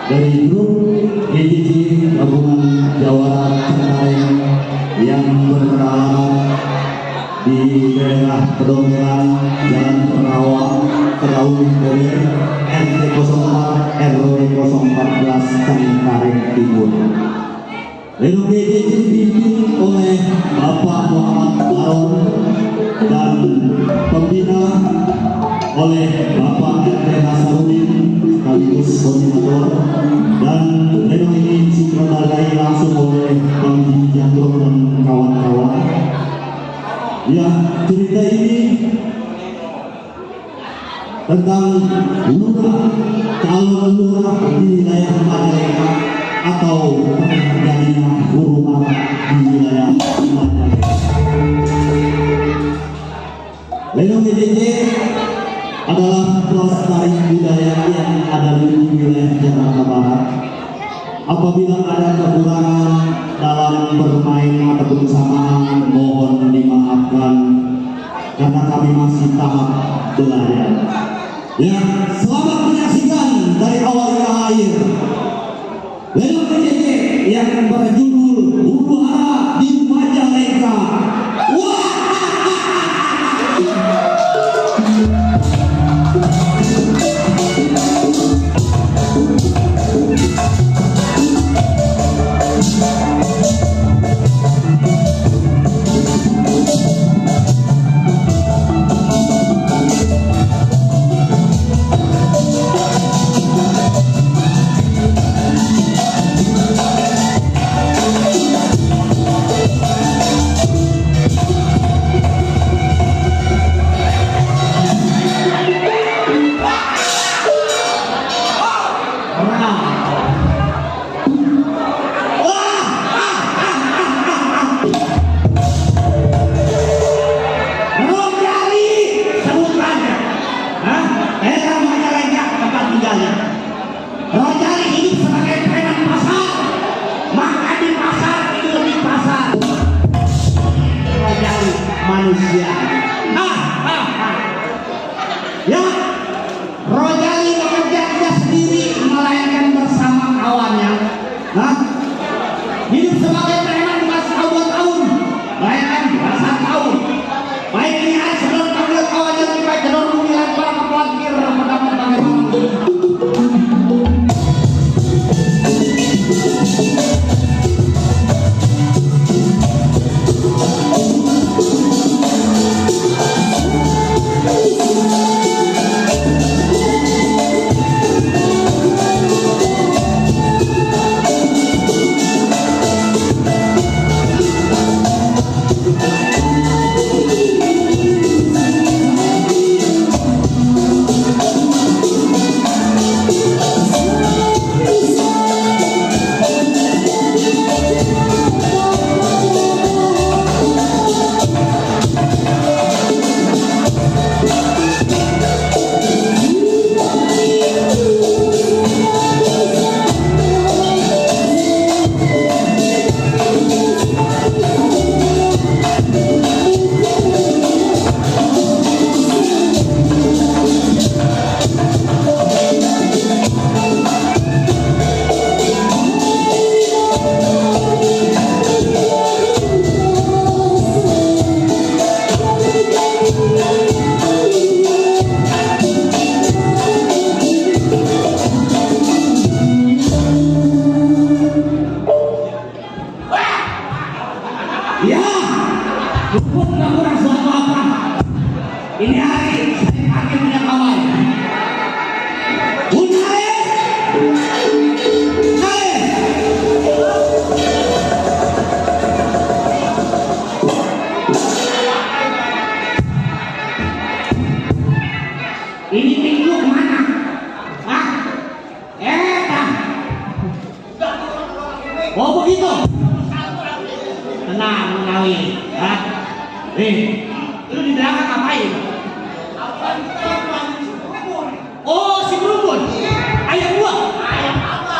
dari grup GJC Gabungan Jawara Cengkareng yang berkenalan di daerah Pedongan, Jalan Perawang, Betawi dari RT 04 RW 014 Cengkareng Timur. Lenong GJC dipimpin oleh Bapak Muhammad Aron dan pembina oleh Bapak RT Nasarudin sekaligus koordinator, dan Lenong ini disutradarai langsung oleh Bang Jandro dan kawan-kawan. Ya, cerita ini tentang lurah, calon lurah di wilayah Majalengka atau terjadinya huru hara di wilayah Majalengka. Lenong GJC adalah pelestari budaya yang ada di wilayah Jakarta Barat. Apabila ada kekurangan dalam bermain atau bersamaan, mohon dimaafkan karena kami masih tahap belajar. Ya, selamat menyaksikan dari awal ke akhir Lenong GJC yang berjudul Huru Hara di Majalengka. Wah! Manusia. Ya, Rojali bekerja tidak sendiri, melainkan bersama kawannya. Hidup sebagai preman bukan setahun 2 tahun, melainkan belasan tahun. Baik ini hari sebelum tampil kawannya tiba jalur pemilihan para kepelakir mendapat bagaimana. Ini hari saya akhirnya kawan. Ini minggu kemana? Hah? Oh begitu? Tenang Betawi. Hah? Lu di belakang ngapain? Oh, si berubun. Ayam gua. Ayam apa?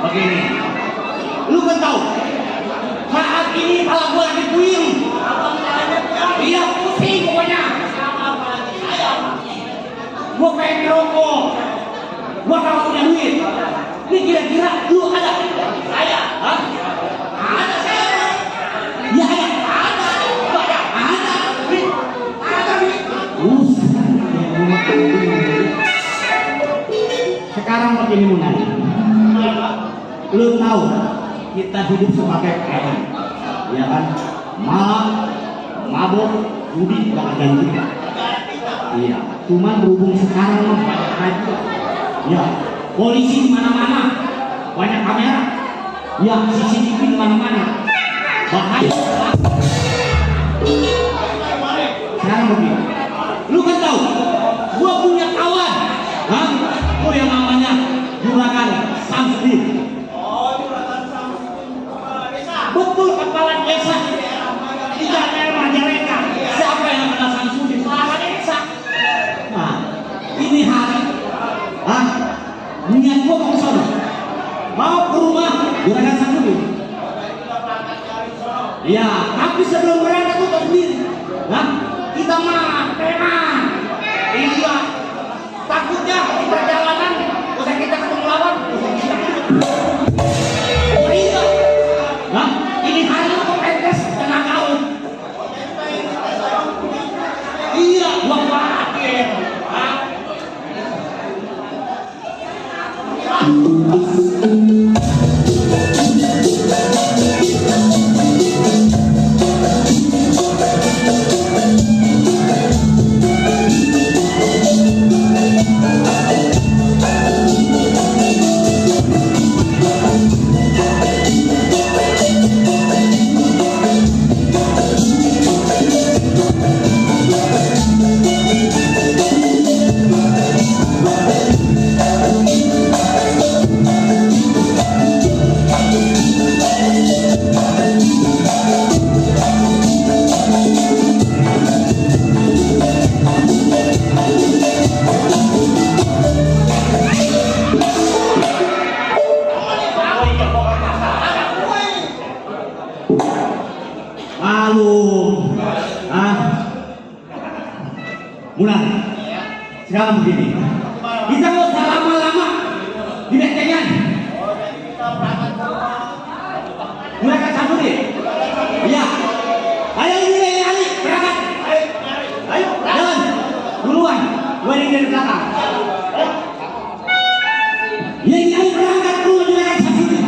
Begini. Lu kan tahu. Saat ini kepala gua lagi puyeng. Iya, pusing pokoknya. gua pengen ngerokok, gua kalau punya duit. Ini kira-kira lu ada? Saya? Hah? Ada saya. Ya ada. Ada. Ada. Ada. Sekarang begini mau nanya. Lu tahu kita hidup sebagai preman, ya kan? Malam, mabuk, judi, gak ada kita. Iya, cuman berhubung sekarang mah banyak aja. Ya, polisi di mana-mana, banyak kamera. Ya, CCTV di mana-mana. Bahaya. Sekarang begini, lu kan tahu, gua punya kawan, hah? Gua yang namanya Juragan Samsudin. Betul, kepala desa di daerah Majalengka. Siapa yang namanya Samsudin? Kepala desa. Nah, ini hari, niat gua mau ke sana, mau ke rumah Juragan Samsudin. Ya, tapi sebelum berangkat tuh sendiri. Nah, kita mah preman. Iya, takutnya di perjalanan, usai kita ketemu lawan, iya. Nah, ini hari aku pentes tengah tahun. Iya, gua khawatir. Mulai sekarang begini, kita nggak usah lama-lama di bentengan. Mulai kan satu nih, iya. Ayo ini Ali berangkat. Ayo jalan duluan, gue dari belakang. Ya ini Ali berangkat dulu juga kan satu nih.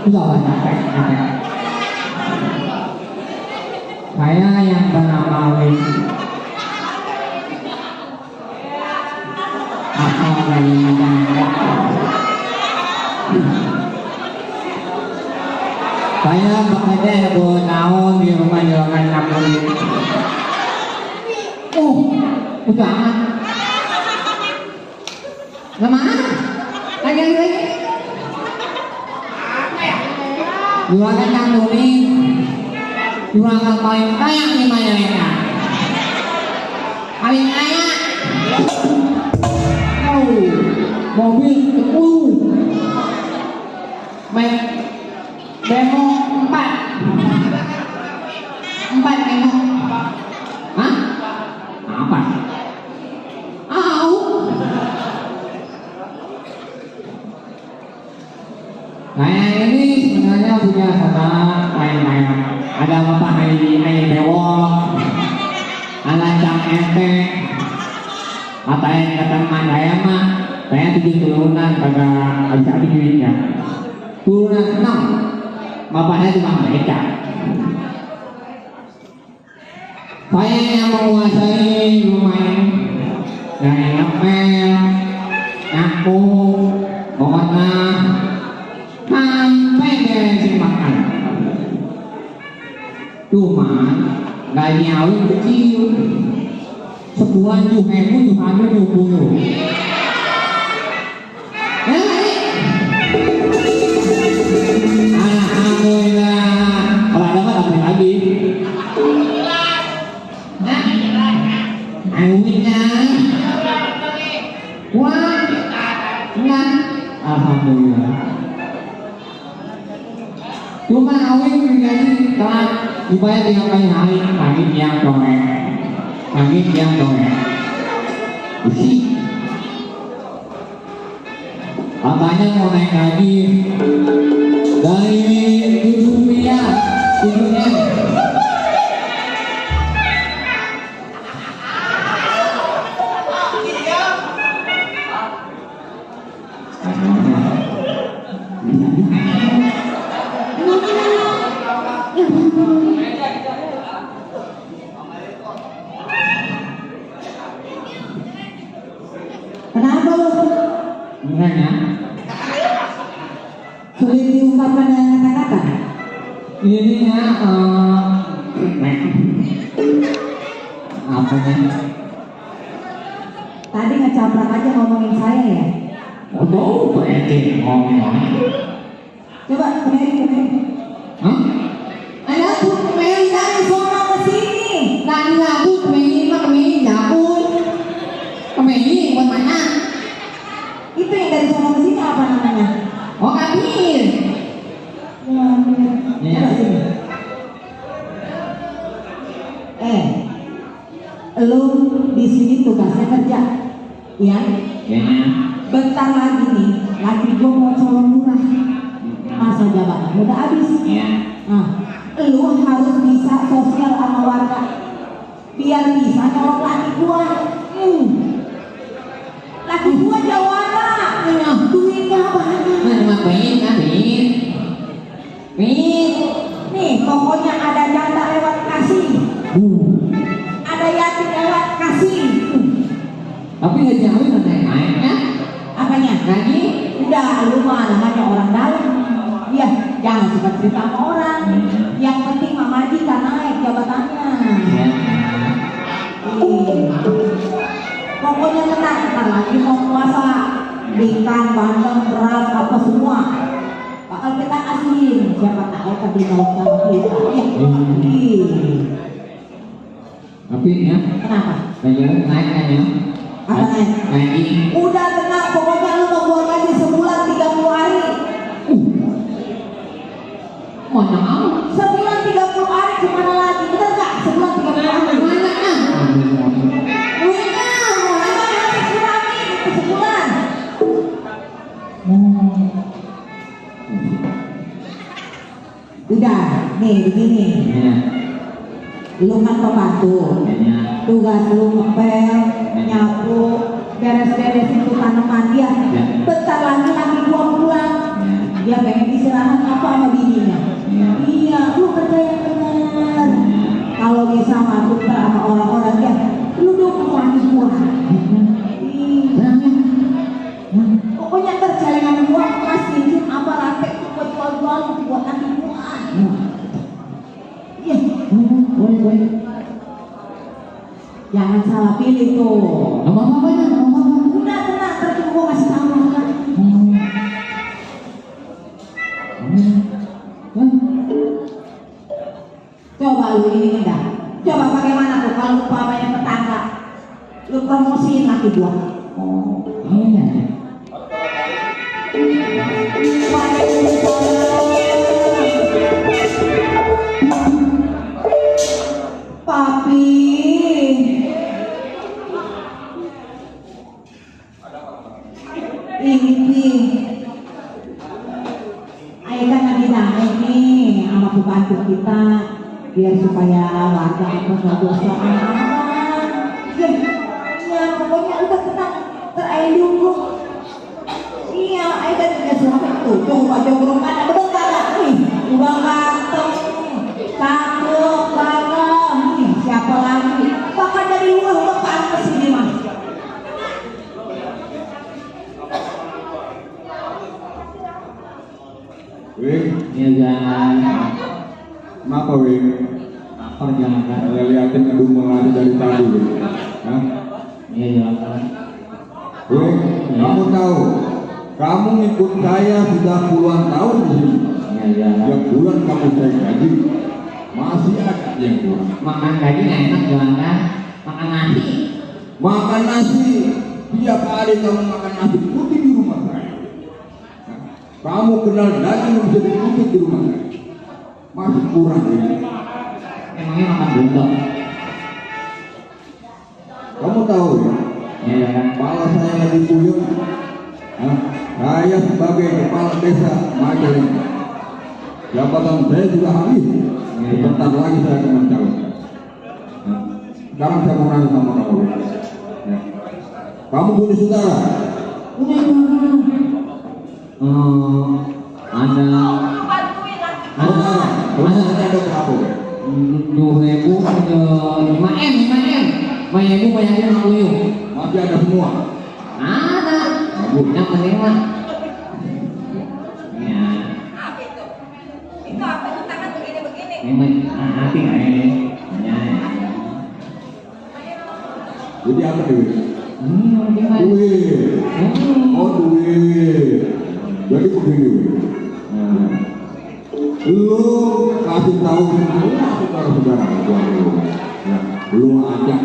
Udah lah, capek. Saya yang bernama apa dari majalengka. Saya bekerja 2 tahun di rumah juragan Apresiasi. Udah amat. Lama? Lagi. Juragan Apresiasi, juragan paling kaya di majalengka. Paling kaya. Mobil 10. Bemo 4 bemo. Hah? Apa? Saya ini sebenarnya punya saudara lain-lain. Ada bapak Hai Bewok, ada Cang Ente. Kata teman saya mah, saya 7 turunan kagak bisa duitnya. Turunan 6, bapaknya cuma beca. Saya yang menguasai rumah ini dari ngepel, nyapu, pokoknya sampai beresin makan. Cuman gaji awin kecil, sebulan juga ada 20. Alhamdulillah. Kalau ada mah apa lagi? Awinnya. Wah. Nah. Alhamdulillah. Cuma awin menjadi telat dibayar 3 kali hari, pagi siang sore. Pagi siang sore. Usi. Katanya mau naik gaji dari 7 miliar, 7 miliar. Kenapa lu? Gimana? Sulit diungkapkan dengan kata-kata? Ininya apa nih? Tadi ngecaprak aja ngomongin saya ya? Oh, berarti ngomong. Coba kemari. Hah? Ada tuh kemari dari sono ke sini. Tadi aku kemari nyabut. Kemari buat mana? Itu yang dari sono ke sini apa namanya? Oh, kabir. Coba sini. Lu di sini tugasnya kerja, ya? Ya. Bentar lagi nih, lagi gua mau colong lurah. Masa jabatan udah habis. Ya. Nah, lu harus bisa sosial sama warga, biar bisa colong laki gua. Laki gua jawara, duitnya banyak. Cuma pengen. Nih, pokoknya ada janda lewat kasih, ada yatim lewat kasih. Tapi gaji awin udah naik ya? Apanya? Gaji? Udah, lu mah namanya orang dalam. Iya, jangan suka cerita sama orang. Yang penting Mama Dika naik jabatannya. Ya. Pokoknya tenang, ntar lagi mau puasa, ikan, bandeng, beras, apa semua bakal kita kasihin. Siapa tahu tadi mau sama kita. Tapi ya, Kenapa? gaji awin naik kan ya? Apa naik? Gaji. Udah tenang, pokoknya lu mau buat gaji sebulan 30 hari. Mana mau? Sebulan 30 hari kemana lagi? Bener gak? Sebulan 30 hari banyak kan? Duitnya mulai habis lagi itu sebulan. Udah, nih begini. Ya. Lu kan pembantu. Ya. Tugas lu ngepel, nyapu, beres-beres itu tanaman dia. Ya. Bentar lagi gua pulang. Dia pengen istirahat apa Iya, lu kerja yang benar. Kalau bisa masuk sama orang-orang ya, lu dong lagi gua. Pokoknya terjalangan gua masih apa rate buat jual-jual buat nanti gua. Iya, boleh. Jangan salah pilih tuh. Apa ya? Udah tenang, terus gua kasih tahu kan. Coba lu ini dah. Coba bagaimana tuh kalau lupa banyak tetangga, lu promosiin laki gua. Oh, iya. Papi, ini Ayah kan lagi damai nih sama pembantu kita biar supaya warga apa dosa ya pokoknya udah tenang terakhir dulu. Iya, Ayah kan juga suami tuh coba jonggrong ada betul kagak nih udah ganteng cakep banget nih siapa lagi bahkan dari luar udah pantas ini mah. Wih, Iya jangan. kenapa wih? Lapar jangan. Saya liatin ngedumel aja dari tadi wih. Hah? Iya jangan. Wih, kamu tahu? Kamu ngikut saya sudah puluhan tahun di sini. Iya jangan. Tiap bulan kamu saya gaji, masih ada yang kurang. Makan gaji nggak enak jangan. Makan nasi. Makan nasi, tiap hari kamu makan nasi putih di rumah saya. Kamu kenal daging yang bisa ditutup di rumah saya. Masih kurang ini. Emangnya makan bundok? Kamu tahu ya? Iya kan. Kepala saya lagi puyeng. Saya sebagai kepala desa Majalengka. Jabatan saya juga habis. Sebentar lagi saya akan mencalon. Sekarang saya mau nanya sama kamu. Ya. Kamu punya saudara? Udah jangan. Ada. Saudara ada berapa? 2.000 5M. Banyak banyaknya lalu. Masih ada semua. Ada. Yang penting mah. Ya. Itu apa itu tangan begini-begini? Ini hati nggak ini? Ya. Jadi apa duit? Gimana? Duit. Oh duit. Jadi begini. Lu kasih tahu semua saudara-saudara gua lu. Ya, lu ajak.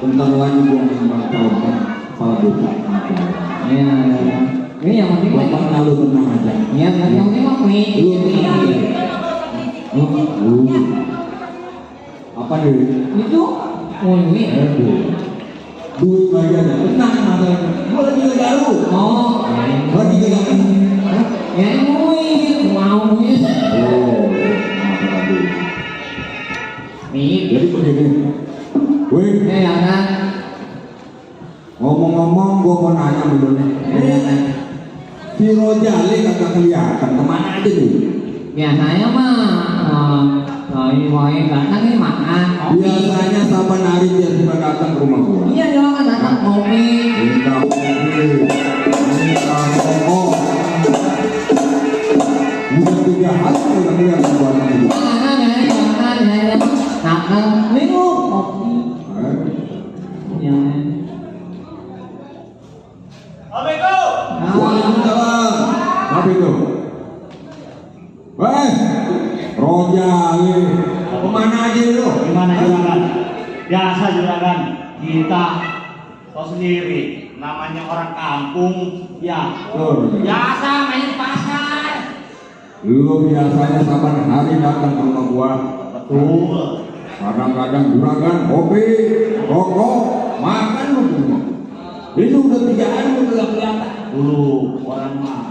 Bentar lagi gua akan mencalonkan kepala desa. Ya. Ini yang penting mah. Bapak lalu tenang aja. Ya, yang penting mah Apa nih? itu ini. Duit bagian. Tenang masalahnya. Gua lagi galau. Oh, Lagi galau. ya ini mau ini. Oh, masalah duit. Nih, Jadi begini. Wih, ya kan. ngomong-ngomong gua mau nanya dulu nih. Si Rojali kagak kelihatan kemana aja nih? Biasanya mah ini datang ini makan kopi. Biasanya saban hari dia sudah datang ke rumah gua. Iya dia kan datang kopi. Minta kopi, minta rokok. Udah 3 hari udah kelihatan buat itu. Makan minum kopi. Ya. Waalaikumsalam. Apa itu? Rojali, kemana aja lu? Gimana juragan? Biasa juragan, kita tahu sendiri, namanya orang kampung, ya. Biasa main pasar. Lu biasanya saban hari datang ke rumah gua. Betul. Kadang-kadang juragan, kopi, rokok, makan lu di rumah. Ini udah 3 hari udah gak kelihatan. Dulu orang mah,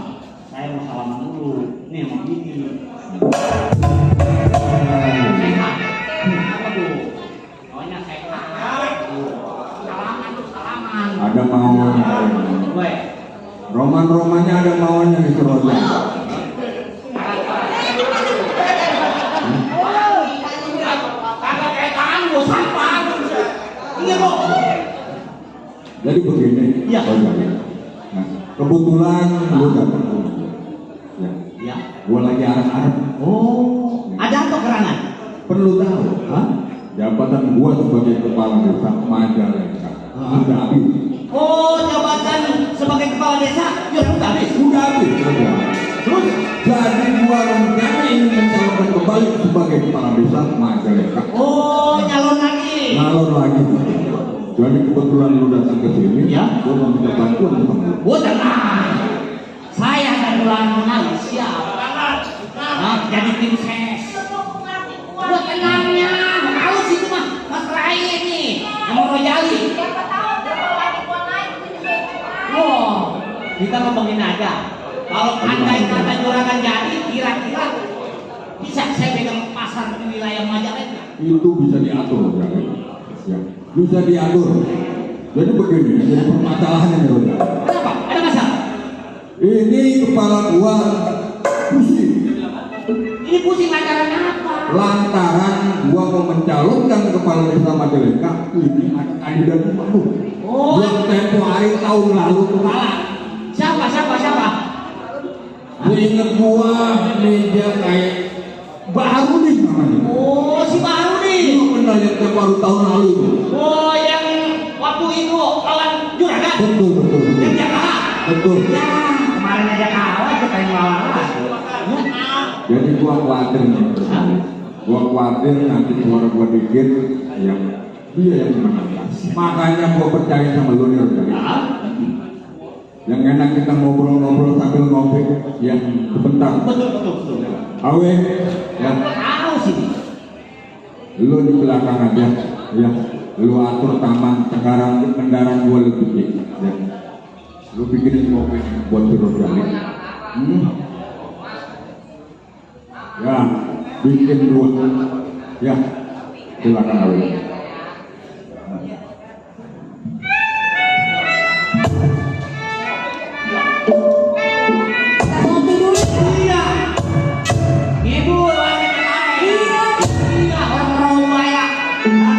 saya mau salaman dulu. Nih mau gini. Sehat. Apa tuh? Maunya sehat. Salaman tuh salaman. Ada mauannya. Gue. Roman-romannya ada mauannya di Surabaya. kebetulan lu dapat. Ya, Ya. gua lagi arep-arep. Oh, ada apa gerangan? Perlu tahu, Hah? jabatan gua sebagai kepala desa Majalengka sudah habis. Oh, jabatan sebagai kepala desa ya udah habis. Sudah habis. Terus Jadi gua rencana ingin mencalonkan kembali sebagai kepala desa Majalengka. oh, nyalon lagi. Ngalor lagi. Jadi kebetulan lu datang ke sini, Ya. gua mau minta bantuan sama lu. Oh, tenang. Saya akan pulang menang. Siap. Nah, jadi tim ses. Buat tenangnya. Halus itu mah. Mas Rai nih. Sama Rojali. Wah, kita ngomongin aja. Kalau andai kata juragan jadi, kira-kira bisa saya pegang pasar di wilayah Majalengka. Itu bisa diatur, ya. Bisa diatur. Jadi begini, jadi permasalahannya nih, Roda. Kenapa? Ada masalah? Ini kepala gua pusing. Ini pusing lantaran apa? Lantaran gua mau mencalonkan kepala desa Majalengka, ini ada kandidat baru. Oh. Yang tempo hari tahun lalu kalah. Siapa? Gue inget gua meja kayak baru nih namanya. Oh, si baru nih. Itu benar yang tempo hari tahun lalu itu. Oh, yang waktu itu lawan juragan. Betul. Yang dia kalah. Betul. Ya, kemarin aja kalah, kita yang lawan lagi. Jadi gua khawatir nih. Gua khawatir nanti suara gua dikit yang dia yang menang. Makanya gua percaya sama lu nih, Roda. Yang enak kita ngobrol-ngobrol sambil ngopi ya sebentar. Betul. Awe ya Tahu sih. lu di belakang aja ya, lu atur taman kendaraan gua lebih gede ya. Lu bikinin ngopi buat si Rojali. Ya bikin dua ya, silakan Awe. Iya. Ibu lagi kemarin. Iya, orang-orang Ubaya. Terima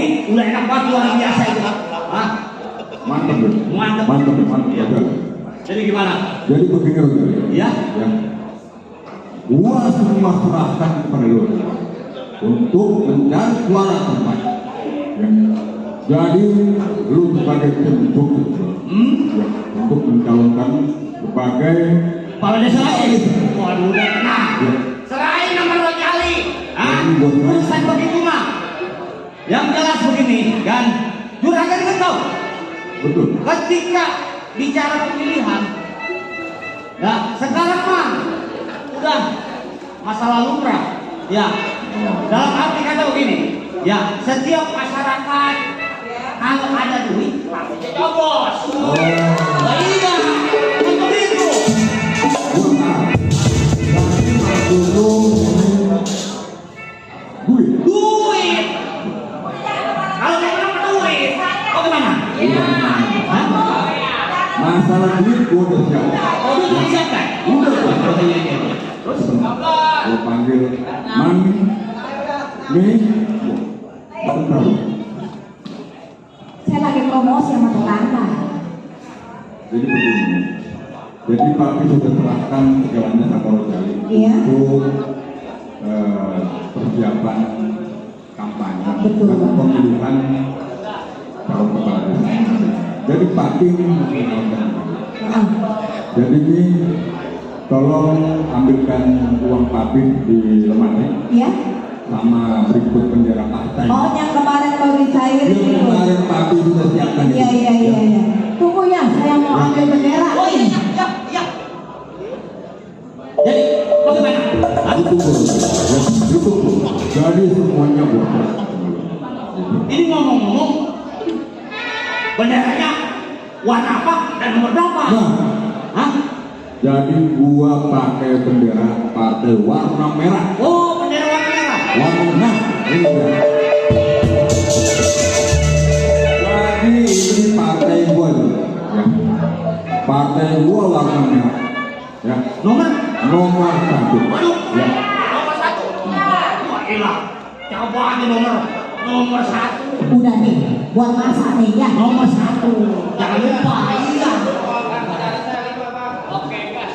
nih, udah enak banget luar biasa itu. Hah? Mantap bro. Mantap. Mantap. Iya. Betul. Jadi gimana? Jadi begini bro. Iya. Ya. Gua semua serahkan kepada lu untuk mencari suara terbaik. Ya. Jadi lu sebagai tim sukses bro. Ya. Untuk mencalonkan sebagai Kepala desa lagi. Waduh, udah tenang. ya. Serahin nomor lo kali. Hah? Jadi buat saya- Urusan begitu mah. Yang jelas begini, kan? Juragan kan tahu. Betul. Ketika bicara pemilihan, ya sekarang mah udah masa lalu lumrah. Ya, dalam arti kata begini, ya setiap masyarakat kalau ada duit pasti coblos. Oh. Nah, iya, untuk itu. Gua tahu. Tapi malah dulu Duit. Kalau memang duit, bagaimana? Hah? masalah duit gua udah siap. Oh, duit sudah disiapkan? Udah. Terus? Gua panggil Mami, Mi, bentar. Saya lagi promosi sama tetangga. Jadi begini. Jadi papi sudah serahkan segalanya sama Rojali Iya. untuk persiapan kampanye Betul. dan pemilihan calon kepala desa. Jadi papi mengenalkan. Ah, Jadi Mi, tolong ambilkan uang papi di lemari ya. sama berikut bendera partai. Oh, yang kemarin baru dicairin Yang itu. kemarin papi sudah siapkan. Iya. Tunggu ya, saya mau ambil bendera. Oh iya, iya. Jadi bagaimana? Itu jadi semuanya buat Ini ngomong-ngomong, benderanya warna apa dan nomor berapa? Nah, Hah? jadi gua pakai bendera partai warna merah. Oh, bendera warna merah. Warna merah. Ini dia. Jadi ini partai gua tuh. Ya. Partai gua warna merah. Ya. Nomor? Nomor 1. Waduh, Ya. nomor 1. Wah, elah. Coba aja nomor 1. Udah nih, buat masak nih ya. Nomor 1. Jangan lupa, iya. Oke, gas.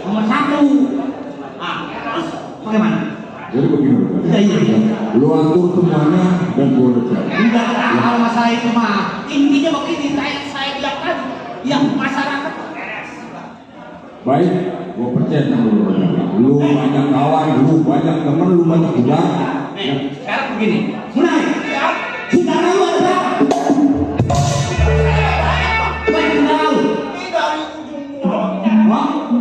Nomor 1. Ah, terus bagaimana? Jadi begini. Iya. Lu atur semuanya dan gua udah siap. Enggak ada hal masalah itu mah. Intinya begini, saya bilang yang masyarakat beres. Baik, gua percaya sama lu. Lu banyak kawan, lu banyak temen, lu banyak uang. Nih, sekarang begini. Mulai. Saudara lu ada berapa? Banyak saudara lu. Ini dari ujung mulutnya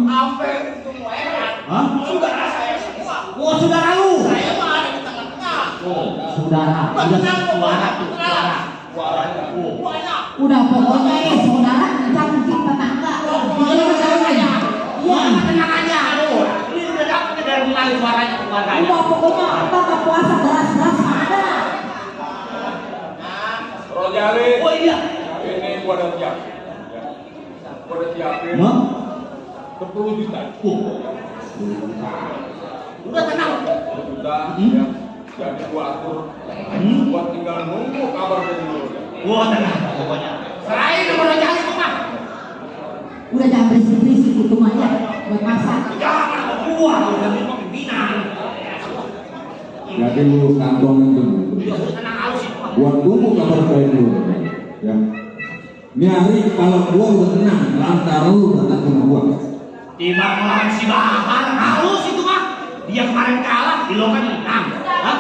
sampai ujung leher. Hah? Saudara saya semua. Oh, saudara lu. Saya mah ada di tengah-tengah. Oh, saudara. Udah suara. Suaranya banyak. Udah pokoknya nih, saudara cantik tetangga. Iya, Iya. tenang aja. Ini udah dapet dari mulai suaranya keluarganya. Udah pokoknya kita nggak puasa beras ada. Rojali. Oh iya. Ini gua udah siap. Gua udah siapin Hah? 10 juta. Udah tenang. 10 juta. Ya. Jadi gua atur. Gua tinggal nunggu kabar dari lu. Wah, tenang pokoknya. Serahin nomor Rojali itu mah. Udah jangan berisik-berisik itu mah ya, buat masak. Jangan gua udah pimpinan. Jadi lu kantongin dulu. Ya udah tenang halus itu mah. Buat tunggu kabar baik dulu. Ya. Ini hari kalau gua udah tenang, lantaran lu datang ke gua. Tiba melawan si Bahar halus itu mah. Dia kemarin kalah di lokan menang. Hah?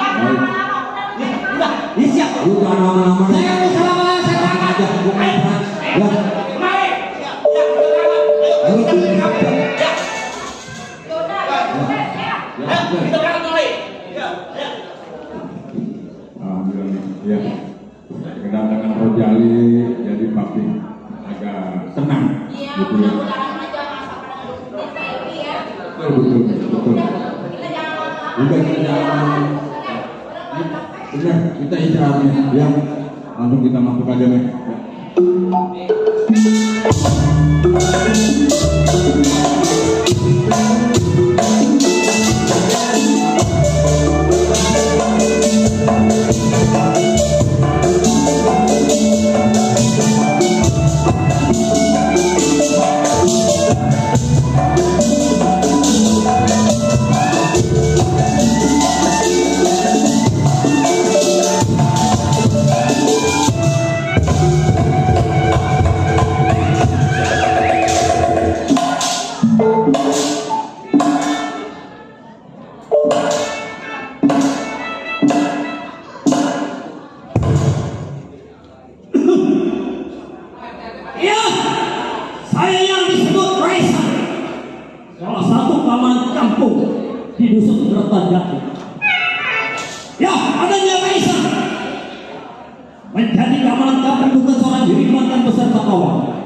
Ya, udah, ini siap. Lu jangan lama-lama. Saya mau salam, saya berangkat. Aja, gua main peran. Ya. Kemari. Ya, Ayo, kita berangkat. Ya. Ya, Ya, kita berangkat mulai. Ya, ya. alhamdulillah. Ya. Kedatangan Rojali jadi papi agak tenang. Iya, Gitu ya. mudah-mudahan aja masa pada desa ini ya. Betul. Kita jangan lama-lama. Udah kita jalan. Udah kita istirahatnya. Ya. Langsung kita masuk aja nih. Ya. di dusun Rangka. Ya, adanya Raisa menjadi keamanan kapan bukan seorang diri mantan peserta awal.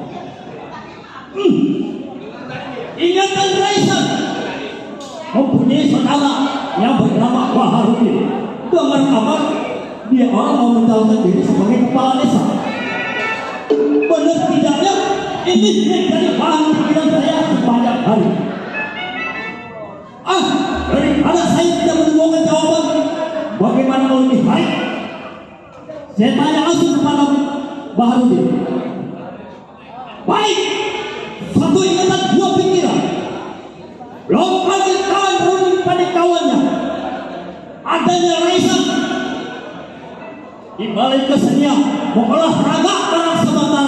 Ingatan Raisa mempunyai saudara yang bernama Baharudin. Dengar kabar dia orang mau mencalonkan diri sebagai kepala desa. Benar tidaknya ini menjadi bahan pikiran saya sepanjang hari. Daripada saya tidak menemukan jawaban, bagaimana kalau lebih baik saya tanya langsung kepada Baharudin. Baik, satu ingatan dua pikiran. Lompatkan kawan Rudin pada kawannya. Adanya Raisa di balik kesenian mengolah raga barang sebentar.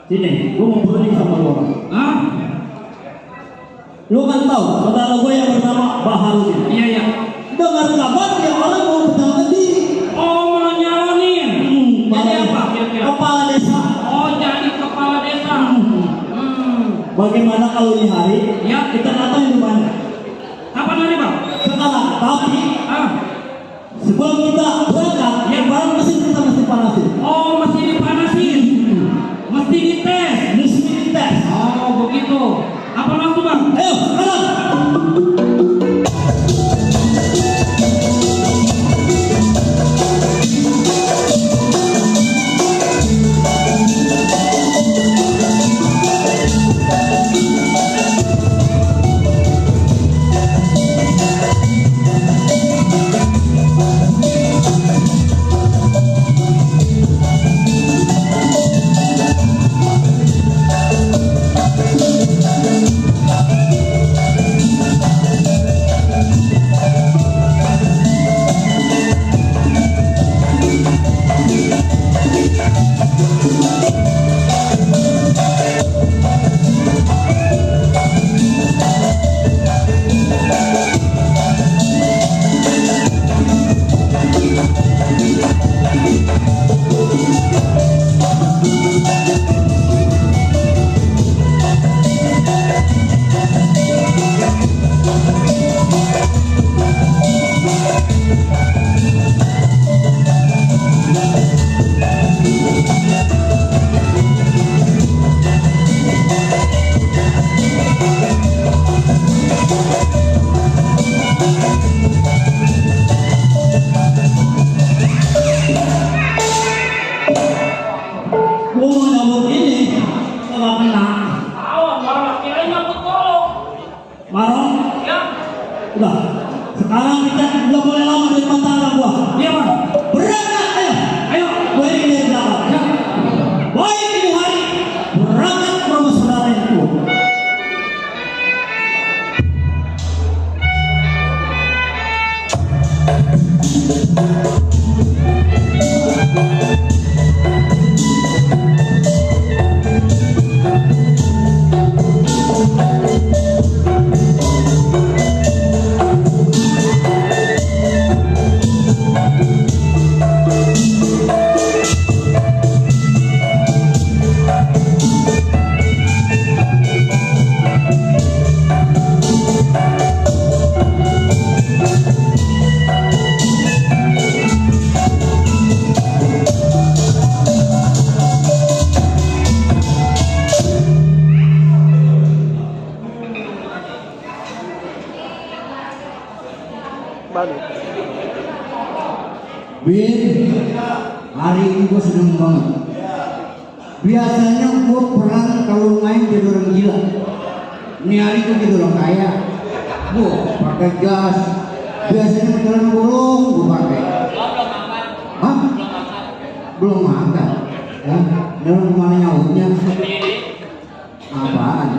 Sini, gue mau berunding sama lo. Lo kan tahu saudara gue yang bernama Baharudin. Iya. Dengar kabar dia orang mau berjalan diri. Oh, mau nyalonin. Jadi apa kira-kira? Kepala desa. Oh, jadi kepala desa. Bagaimana kalau di hari? Ya. Kita datang di mana? Kapan hari, Bang? Sekarang. Tapi sebelum kita berangkat, yang barang mesin kita mesti panasin. Oh, mesti dipanasin. Mesti dites. Mesti dites. Oh, begitu. Apa langsung, Bang? Ayo, sekarang. Bin, hari ini gue seneng banget. Biasanya gue perang kalau main jadi orang gila. Ini hari gue jadi orang kaya. Gue pakai gas. Biasanya jalan bolong gue pakai. Hah? Belum makan. Ya, dalam kemana nyautnya? Apaan?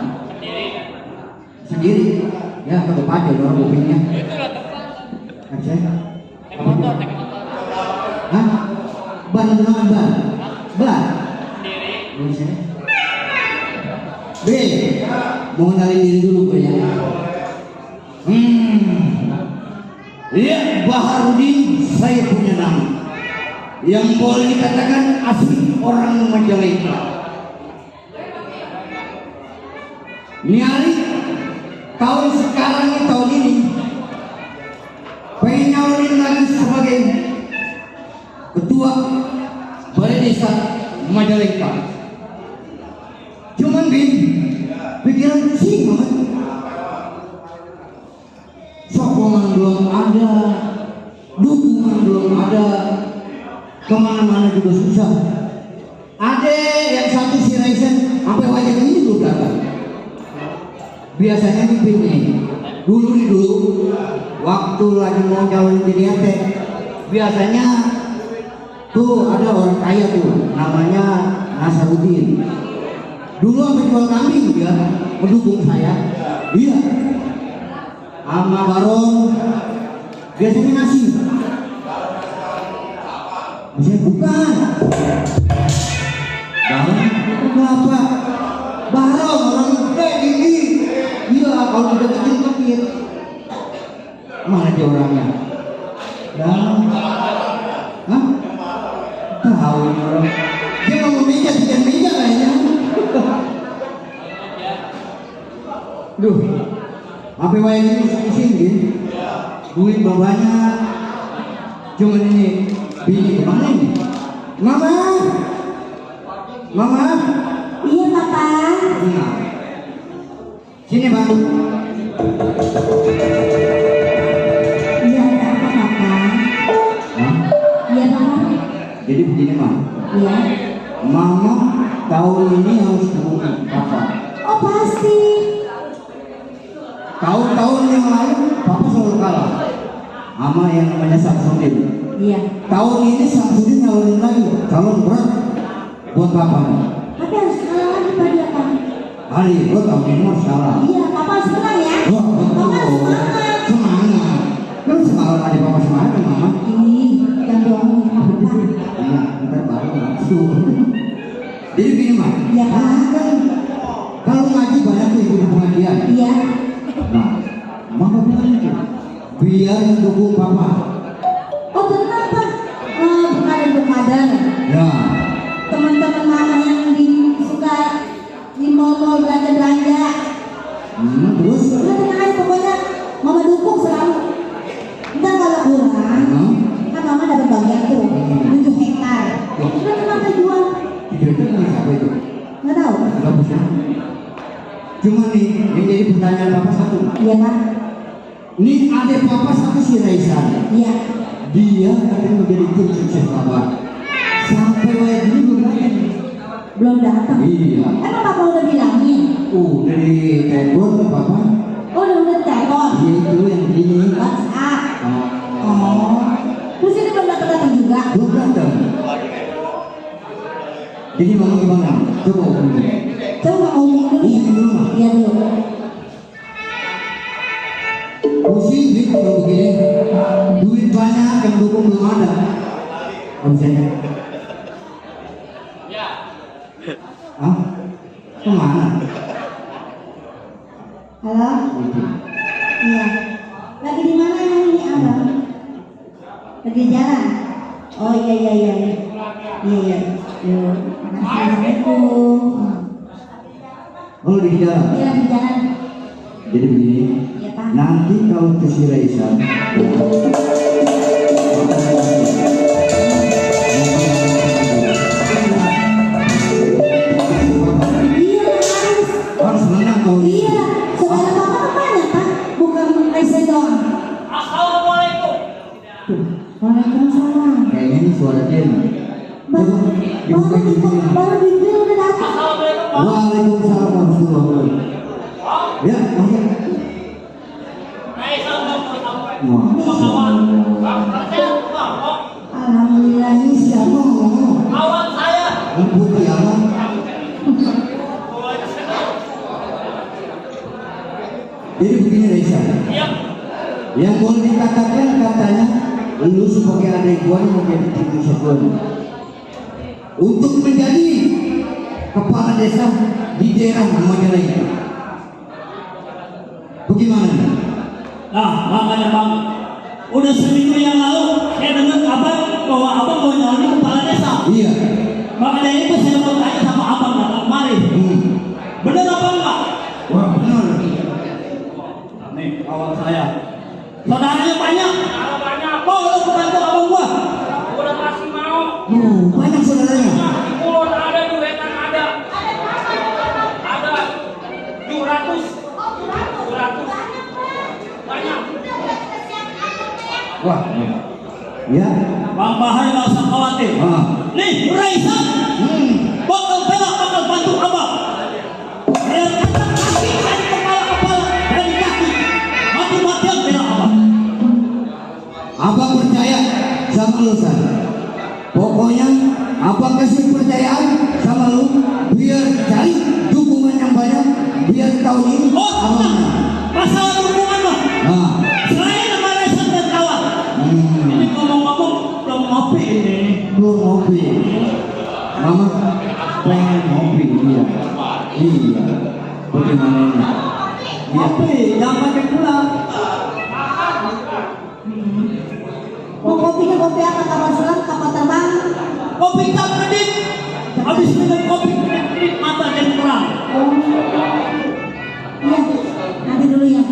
Sendiri. Ya, ke depan aja orang kupingnya. Aja. Hah? Ban beneran ban? Ban? Bisa. B, mau kenalin diri dulu gue ya. Iya, Baharudin, saya punya nama yang boleh dikatakan asli orang Majalengka. Ini hari tahun sekarang ini, tahun ini pengen nyalonin lagi sebagai ketua balai desa Majalengka. Cuman pikiran pusing banget. Sokongan belum ada, dukungan belum ada, kemana-mana juga susah. Ada yang satu si Raisen sampai wajah ini belum datang. Biasanya pimpinnya dulu waktu lagi mau calon jadi RT, biasanya tuh ada orang kaya tuh namanya Nasarudin. Dulu sampai jual kambing dia mendukung saya. Iya. Sama Baron biasanya nasi. Bisa bukan. Baron kenapa? Baron orang gede tinggi. Iya, kalau udah kecil. Mana dia orangnya? Dan hah? Tahu ini orang. Dia mau meja kayaknya. Duh, apa yang ini sini? Duit banyak. Cuman ini bini kemana ini? Mama. Iya papa. Nah. Sini bang. Iya ada apa papa? Hah? Iya papa. Jadi begini bang. Iya. Mama tahun ini harus dukung papa. Oh pasti. Tahun-tahun yang lalu papa selalu kalah sama yang namanya Samsudin. Iya. Tahun ini Samsudin nyalonin lagi calon berat buat papa. Tapi harus kalah lagi pada apa? Hari lo tahun ini harus kalah. Iya, papa harus menang ya. Wah, Papa harus semangat. Semangat. Kan semalam ada papa semangat mama. Ih, jangan bohong papa. Iya, ntar baru langsung. Jadi gini mah. Iya pak. Kan kalau ngaji banyak tuh ibu pengajian. Iya. Nah, mama bilang itu biar dukung papa. Oh tenang pak. Bukan. Ya. Teman-teman mama yang suka di mall belanja. Terus? Udah tenang aja pokoknya mama dukung selalu. Ntar kalau kurang, kan mama dapat bagian tuh 7 hektar. Udah tenang aja jual. Kira-kira namanya siapa itu? Nggak tahu. Enggak bisa. Cuma nih, yang jadi pertanyaan papa satu. Iya pak. Ini ada papa satu si Raisan. Iya. Dia akan menjadi tim sukses papa. Sampai wajah ini belum datang. Belum datang. Iya. Emang papa udah bilangin? Dari telepon ke papa. Oh udah telepon. Iya itu yang ini. WhatsApp. Oh. Terus ini belum datang juga? Belum datang. Jadi mama gimana? Coba ngomong. Coba ngomong dulu ya. Iya dulu. Pusing duit kalau begini. Duit banyak yang dukung belum ada. Omsetnya. Hah? Kemana? Halo? Iya. Lagi di mana ini abang? Lagi jalan? Oh iya. Iya. Yuk. Assalamualaikum. Oh di jalan. Iya lagi jalan. Jadi begini. Iya pak. Nanti kalau ke si Raisan. Harus menang kau. Iya. Saudara papa kemana pak? Bukan Raisa doang. Assalamualaikum. Waalaikumsalam. Kayak Dibuka dulu. Baru dibilang udah datang. Waalaikumsalam warahmatullahi wabarakatuh. Ya, masuk. Alhamdulillah ini siapa? Awal saya. Putih apa? Jadi begini Raisa. Iya. Yang boleh dikatakan katanya lu sebagai adik gua yang menjadi tim satuan untuk menjadi kepala desa di daerah Majalengka. Bagaimana? Nah, makanya Bang, udah seminggu yang lalu saya dengar kabar bahwa abang mau nyalon kepala desa. Iya. Makanya itu saya mau tanya sama abang datang kemari. Bener apa enggak? Wah benar. Nih kawan saya, saudaranya banyak. Mau lo bantu abang gua? Udah pasti mau. Banyak saudaranya. Di Kulon ada, di Wetan ada. Ada 700. 700. Banyak. Wah. Ya. Bang Bahar nggak usah khawatir. Nih Raisa, bakal bela, bakal bantu abang. Biar kaki dari kepala, dari kaki, mati-matian bela abang. Abang percaya sama lu San. Pokoknya abang kasih kepercayaan sama lu biar cari dukungan yang banyak biar tahun ini abang menang. Masalah hubungan mah. Selain sama Raisa dan kawan. Ini ngomong-ngomong belum ngopi ini. Belum ngopi. Mama pengen ngopi iya. Iya. Bagaimana ini? Ngopi, jangan pakai gula. Mau kopi apa? Kapal selam, kapal terbang. Kopi tak kredit. Habis minum kopi kredit mata jadi terang. Iya, nanti dulu ya.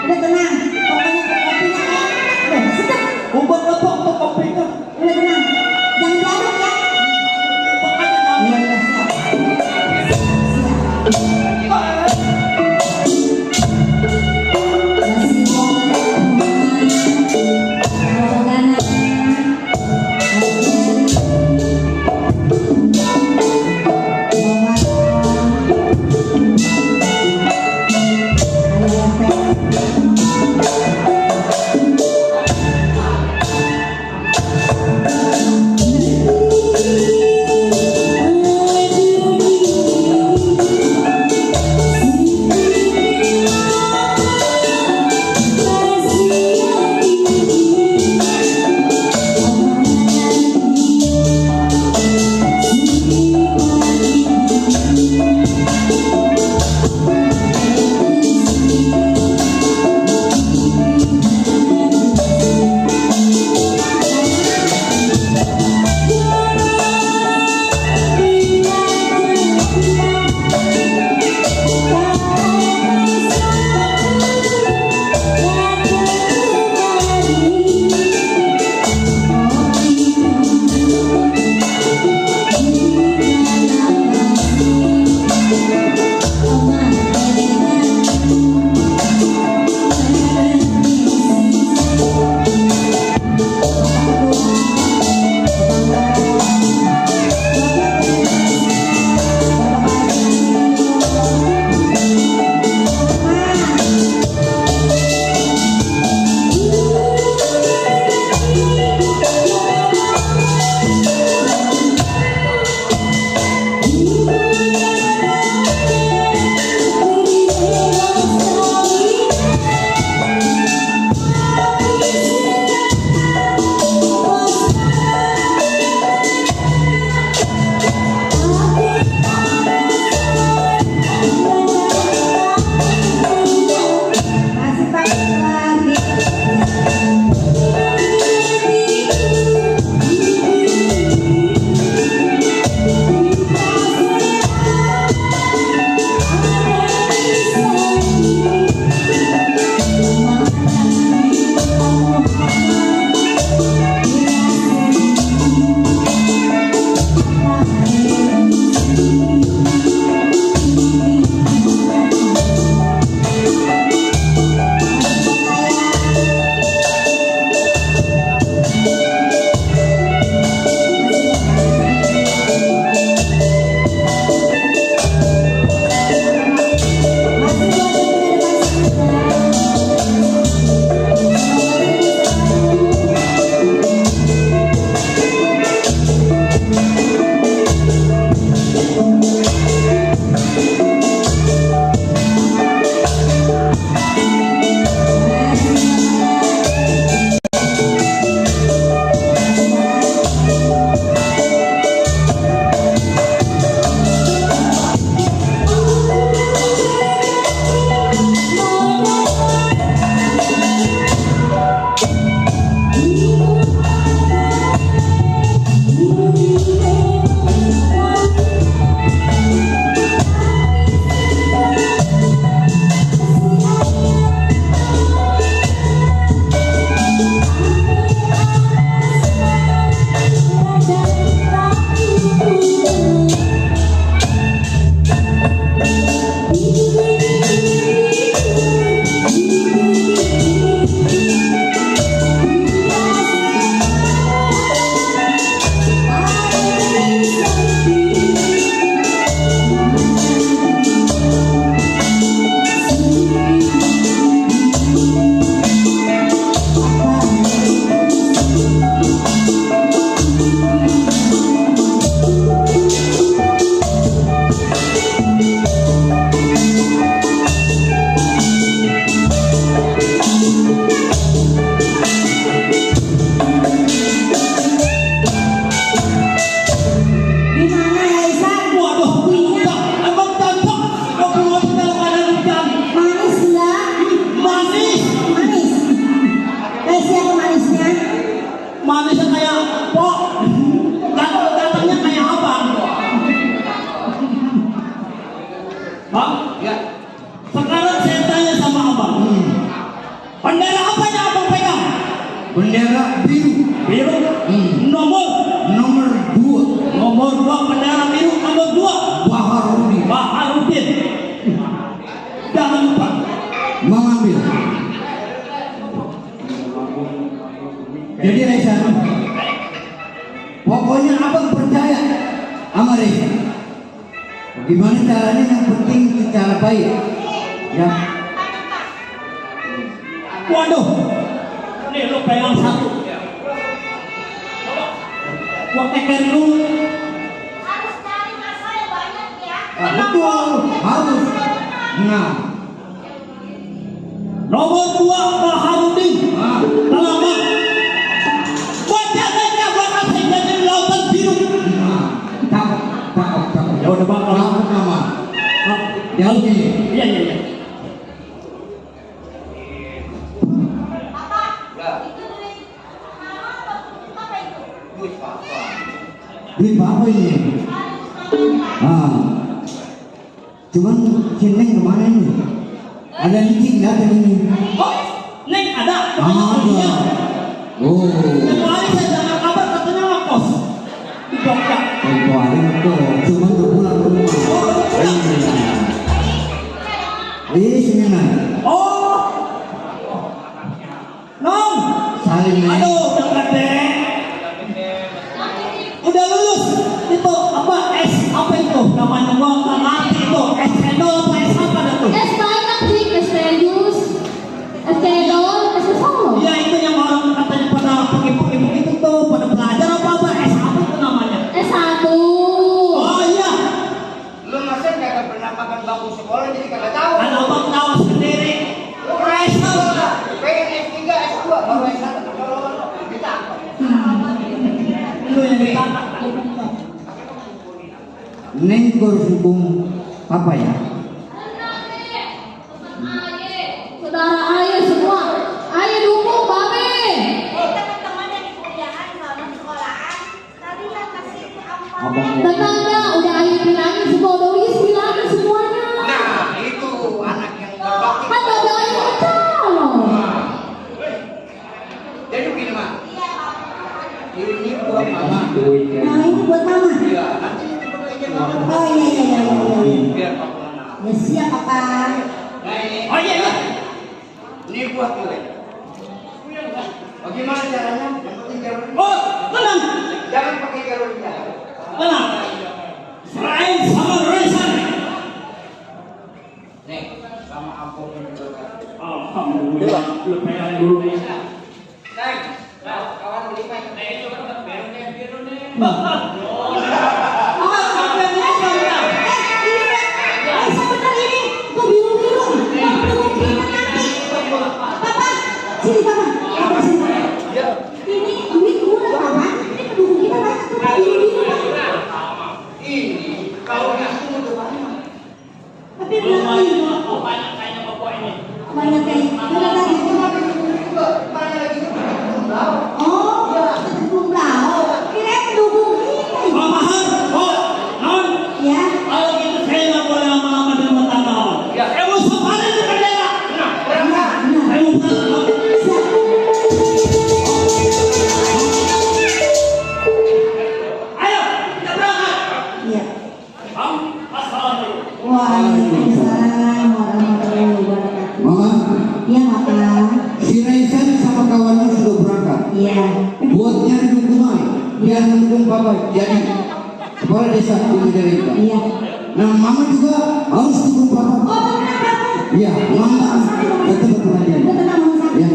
Udah tenang, pokoknya kopinya udah sedap. Obat apa untuk kopinya? Udah tenang, jangan diaduk ya. Iya, udah siap. Siap. Biru. Nomor 2 bendera biru nomor 2 Baharudin. Jangan lupa mengambil. Jadi Reza, pokoknya abang percaya sama Reza. Gimana caranya, yang penting secara baik ya. Waduh, nih lu pegang satu. Gua teker dulu. Harus cari masa yang banyak ya. Betul, harus. Nah, Nomor 2 Baharudin. Alamak. Majalengka bakal jadi lautan biru. cakep. Ya udah bang, Cakep nama. ya Oke. iya. Duit apa ini? Cuman Neng kemana nih? Ada licin datang ini. Oh, Neng ada. Ada. Oh. Kemarin saya dengar kabar katanya ngekos di Jogja. Tempo hari itu cuman berpulang ke rumah. Sini Neng. Oh, Nom. Salim Neng. Aduh, dekat deh. Udah lulus itu apa S apa itu namanya, gua nggak ngerti itu S cendol apa S apa dah tuh? Es banyak sih, es tejus, es cendol, es solo. Iya itu yang orang katanya pada pergi begitu tuh, pada belajar apa S apa itu namanya? Es satu. Oh iya, Lu masa kagak pernah makan bangku sekolah jadi kagak tahu. kan abang tahu sendiri. Pressure. Pengen S3, S2 baru S1 kalau kita. Lu yang ditantang. Neng harus dukung apa ya? Saudara ayah semua, ayah dukung babe. Teman-teman yang di kuliahan sama sekolahan tadi yang kasih apa? Abang Tetangga udah ayah bilangin semua, udah Wis bilangin semuanya. Nah, itu anak yang berbakti. Kan babe ayah calon. Jadi begini mah. Iya, Pak. Ini buat mama. Nah, ini buat mama. Iya, nanti dibelinya mama. Oh iya. Biar papa kenal. Ya siap, Papa. Nah ini. Oh iya. Ini buat gue. Bagaimana caranya? Yang penting jalur. Oh tenang, Jangan pakai jalur dia. tenang. Serain sama Reza. Nih, sama ampun juga. Alhamdulillah, lu pegang dulu nih. Neng, kawan beli main. Itu kan biru nih. Sebentar ini, kok biru-biru? Papa, sini Papa. Papa sini. Ini duit murah Papa. Ini pendukung kita banyak tuh biru-biru. Ini kalau itu udah banyak. Tapi berapa? Banyak kayaknya bapak ini. Banyak kayak udah tadi. Mana lagi itu belum tahu. Oh, kita belum tahu. Kira pendukung kita. Oh mahal, oh non. Ya. Kalau gitu saya nggak boleh lama-lama di rumah tangga. Ya. Mau sepadan di bendera. Rangka. Saya mau pulang. Siap. Ayo, kita berangkat. Iya. Assalamualaikum. Waalaikumsalam warahmatullahi wabarakatuh. Mama, Iya, Papa. si Reza sama kawannya sudah berangkat. Iya. Buat nyari dukungan biar mendukung papa jadi kepala desa di Majalengka. Iya. Nah, mama juga harus dukung papa. Oh, tenang, Papa. Iya, mama tetap pengajian. Udah tenang, Mama sakit. Ya,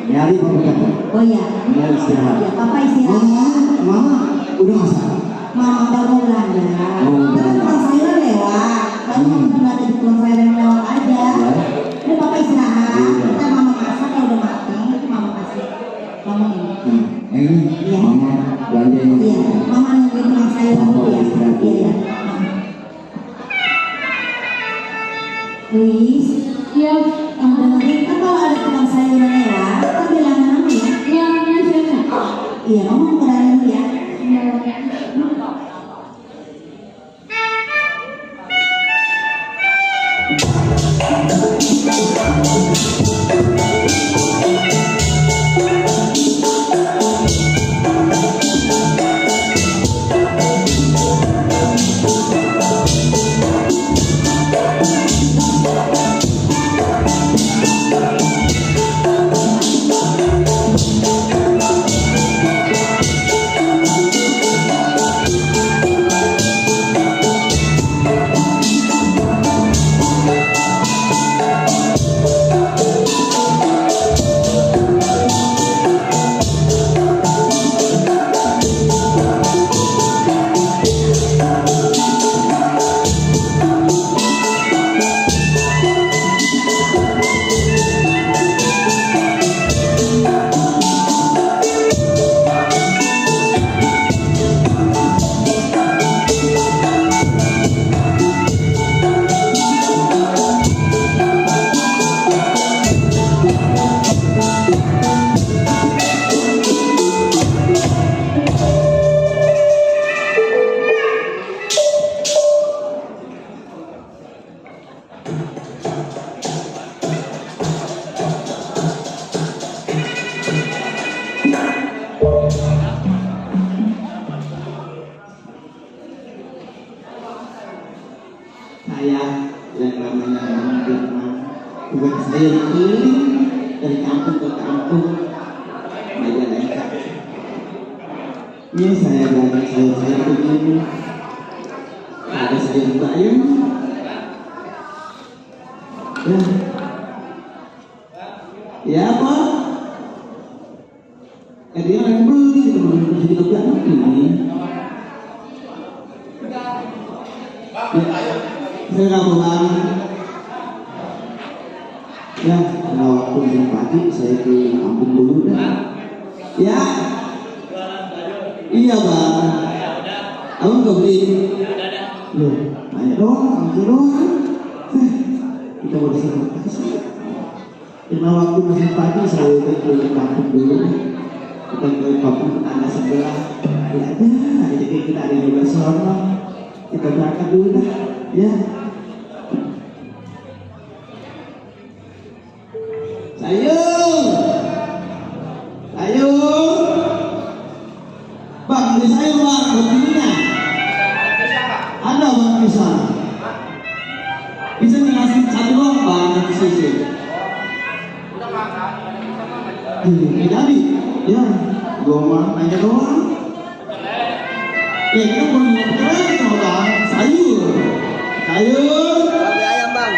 nyari papa kata. Oh iya. Mau istirahat. Ya, Papa istirahat. Mama udah masak. Mama baru belanja. Tapi tukang sayur lewat. Baru mau belanja di tukang sayur yang lewat aja. Udah Papa istirahat. Kita Mama masak ya udah matang. Itu Mama kasih. Mama ini. Ini Iya. mama belanja ini. Iya. Mama nungguin tukang sayur dulu ya. Iya. Luis, Iya, dengerin kan kalau ada tukang sayur lewat, kan bilang Mama ya. iya, iya. Iya, Mama mau ke dalam dulu ya. Saya keliling dari kampung ke kampung majalengka. Ini saya begini. Ada sayur-sayur. Ya Pak. Dia yang beli di tempat ini. Saya Gabungan. Ya, kalau waktu pagi saya ke kampung dulu dah. Ya. Iya Bang. Abang nggak beli? Loh, banyak doang, kita mau disini. Karena waktu masih pagi saya ke kampung dulu. Kita ke kampung tetangga sebelah. Ya ada, jadi kita ada juga selama. Kita berangkat dulu dah, ya. Sayur. Bang, beli sayur bang, begininya. Ada bang bisa. Bisa ngasih satu doang bang, nanti sisi. Jadi, ya, gua mah nanya doang. Ya kita boleh ngobrol sama bang, sayur. Beli ayam bang.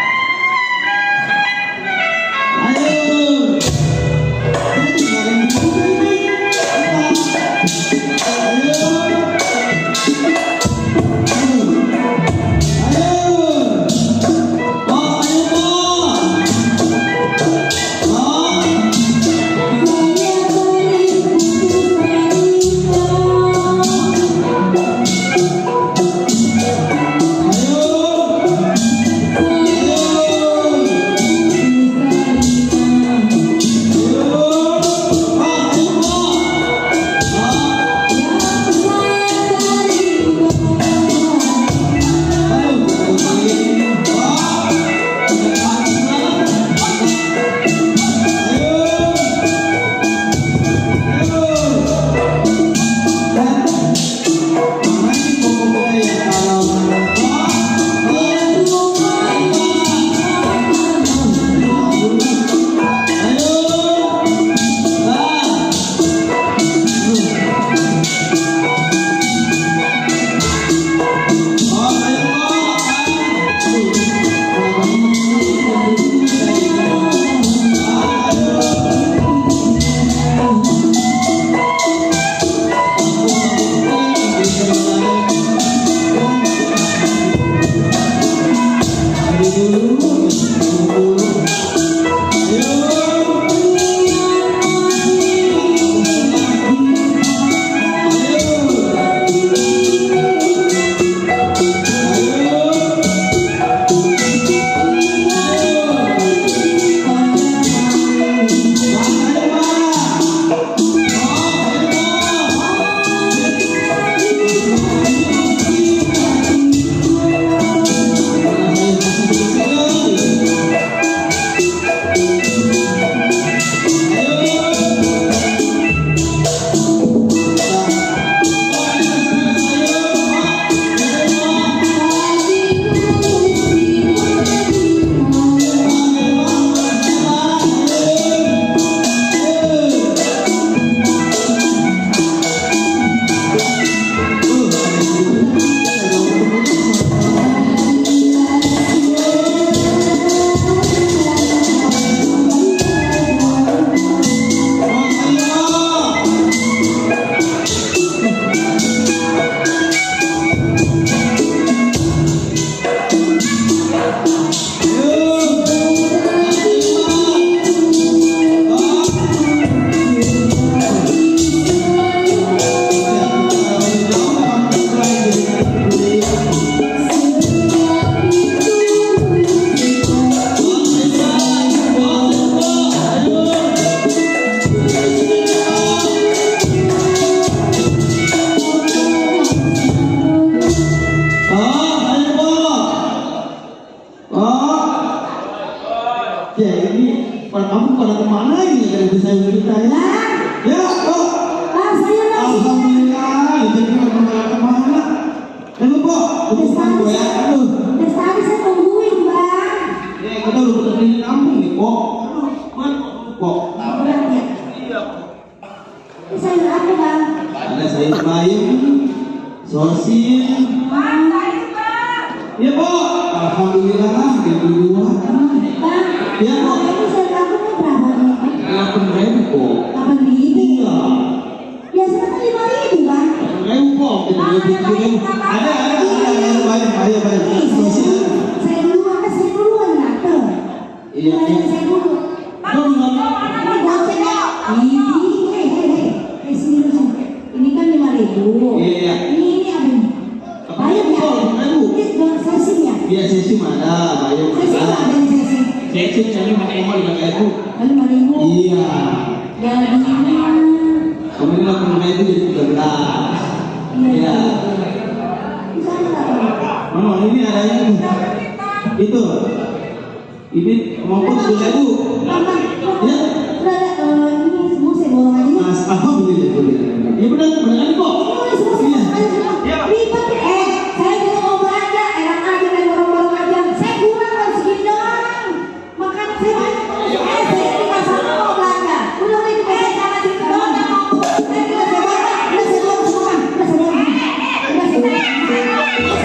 Dari tadi saya tungguin bang. Ya kita udah keliling kampung nih kok. sayur apa bang? Ada sayur bayam, sosis. Bang, sayur bang. Ya Bu, alhamdulillah lah, kedua. Bang, Ya Bu, ini sayur kampungnya berapa nih? 8.000 Bu. 8.000. Iya. Biasanya kan 5.000 bang. 8.000 Bu. Ada bayam. Nih, Sosis. saya duluan nak tuh. Iya. Saya dulu. Ini goceng ya. Sini dulu. Ini kan 5.000. Iya. Ini apa nih? Bayam ya? 8.000. Ini dengan sesim ya? Iya, sesim ada, bayam Sesim ada. ada yang sesim. Sesim cari pakai emol 5.000. 5.000. Iya. Yang di sini. Kemudian 8.000 jadi 13. Iya. Di sana nggak bang? Mama, ini ada yang itu. Ini maupun 10.000. Bang, Ya. udah ada ini semua saya borong aja nih. Mas, alhamdulillah. Ya benar kok. Ini semua saya borong aja semua. Ribet. Saya juga mau belanja. Enak aja main borong-borong aja. Saya kurang kan segini doang. Makanya saya banyak saya di pasar mau belanja. Udah itu saya jangan situ doang yang mau. Saya juga saya baca. Udah saya borong semua. Udah saya borong. Udah saya borong.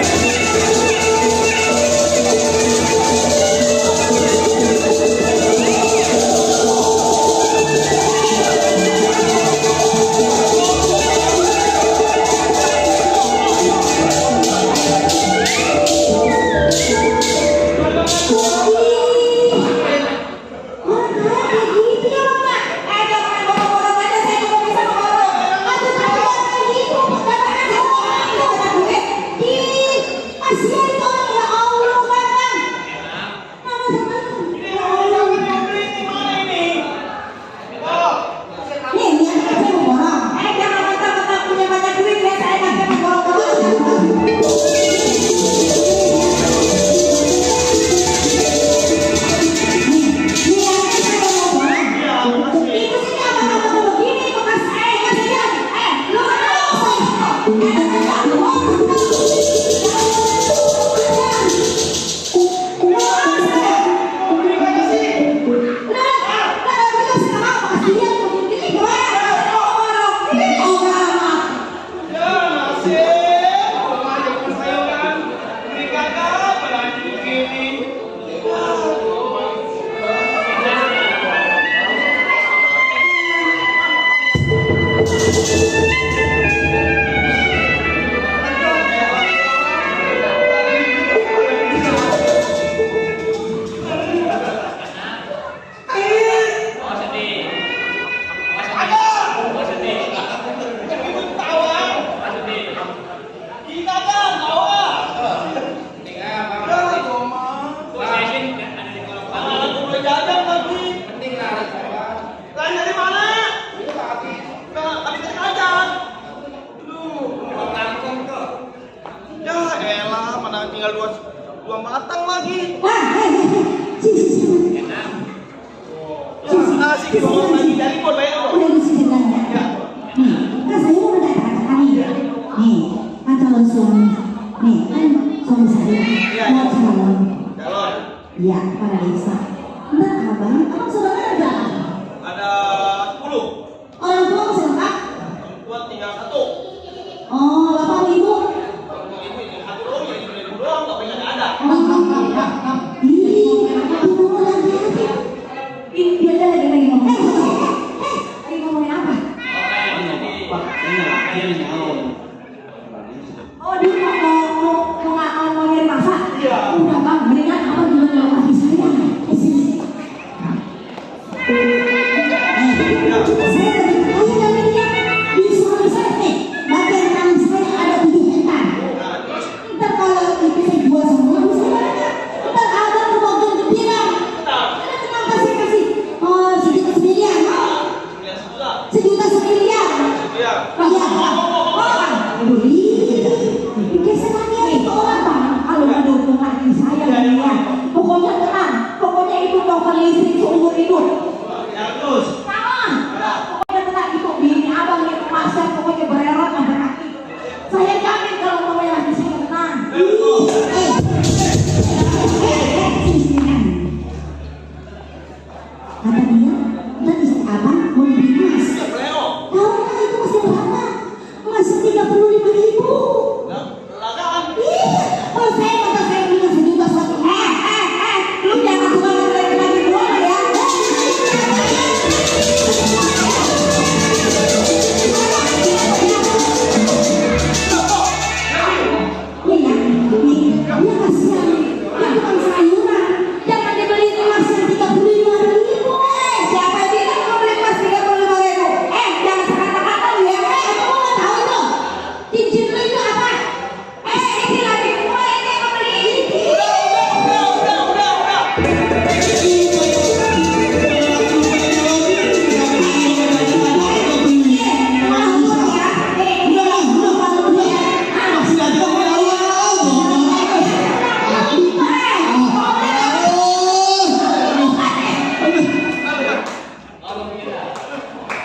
Dua matang lagi. Asik ngomong lagi dari pon bayar. Udah di sini kan ya. Kan saya mau kata-kata nih. Nih, kan calon suami. Nih, kan suami saya mau calon. Calon. Iya, kepala desa. Nah, abang saudara ada berapa? Ada 10. Orang tua masih lengkap? Orang tua tinggal 1. Oh, bapak ibu? Ibu ini satu doang, jadi ibu doang, tapi nggak ada. Ih, ibu mau lagi. Ini dia lagi ngomong. Lagi ngomongin apa? Oh, dia mau nyari masak? Iya. Udah bang, mendingan abang juga nyari lagi saya. Sini. Saya lagi kaya dari dia. Di suami saya nih, bagian kanan saya ada 7 hektar. Ntar kalau itu saya jual semua, bisa banyak. Ntar abang ke bagian gede bang. Kenapa saya kasih? Oh, 1 miliar. 1 miliar. Iya. Iya. Aduh, dikasih lagi itu orang bang. Kalau ada hubungan saya dengan dia, pokoknya tenang. Pokoknya itu token listrik seumur hidup. Terus. Sama. Pokoknya tenang itu bini abang itu masak, pokoknya bererot sampai kaki. Saya jamin kalau mamanya lagi saya tenang. Kata dia, tadi abang mau beli emas. Tahu nggak itu 35.000. Lagaan. Oh saya beli sejuta satu. Lu jangan suka bagi gua ya. Iya kasihan. Itu kan sayuran. Jangan dibeli emas yang 35.000. Siapa yang bilang mau beli emas 35.000? Jangan sekata-kata lu ya. Kamu nggak tahu itu. Cincin lu itu apa? Ini lagi gua ini mau beli ini.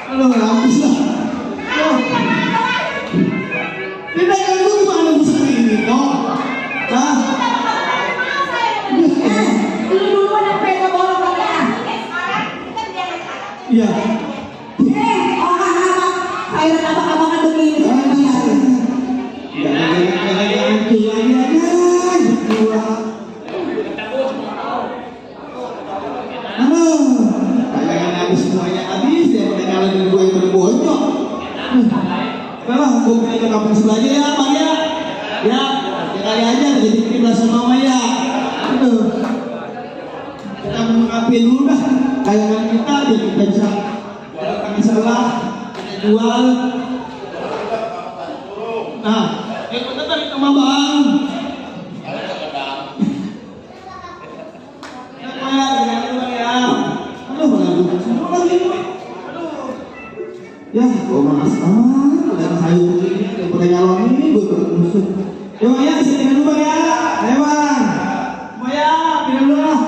Aduh, habis lah. Tindakan lu gimana bisa ini, toh? Hah? Lu duluan yang pegang borong ya. Iya. Orang-orang sayuran abang-abangan begini. Jangan itu lagi aja, berdua. Kayak habis semuanya habis, ya pada nyalain gue yang berbonyok. Lah, gue kayak ke kampung sebelahnya ya, Bang ya. Ya, kali aja jadi bikin bahasa mama ya. Aduh. Kita mengapin dulu dah. Kayangan kita biar kita bisa kami sebelah kita jual. Nah, kita tarik sama Bang. Ya, gue malas amat. Udah sayur ini, daripada nyalon ini, gue bermusuh. Ya, Bang ya, sini dulu Bang ya. Ayo Bang. Bang ya, pindah dulu lah.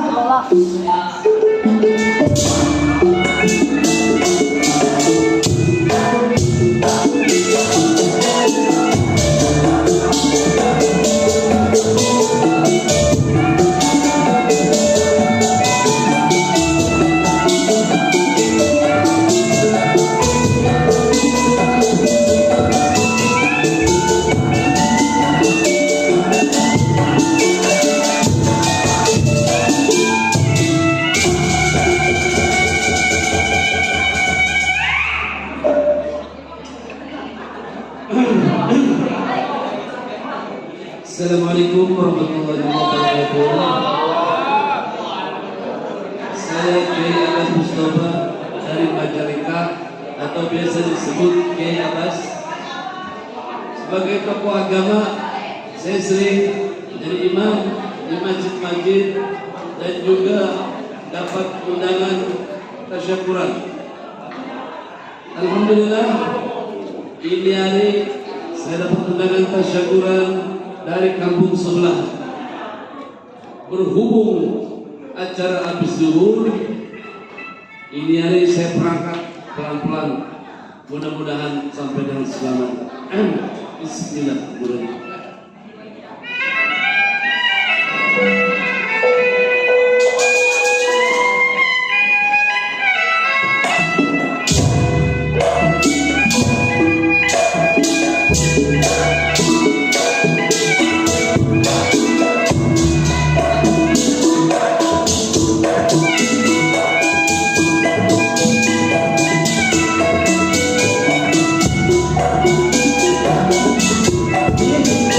Assalamualaikum warahmatullahi wabarakatuh. Saya Kiai Abbas Mustafa dari Majalengka atau biasa disebut Kiai Abbas. Sebagai tokoh agama, saya sering menjadi imam di masjid-masjid dan juga dapat undangan tasyakuran. Alhamdulillah, ini hari saya dapat undangan tasyakuran dari kampung sebelah. Berhubung acara habis zuhur, ini hari saya berangkat pelan-pelan. Mudah-mudahan sampai dengan selamat. Bismillahirrahmanirrahim. Yeah.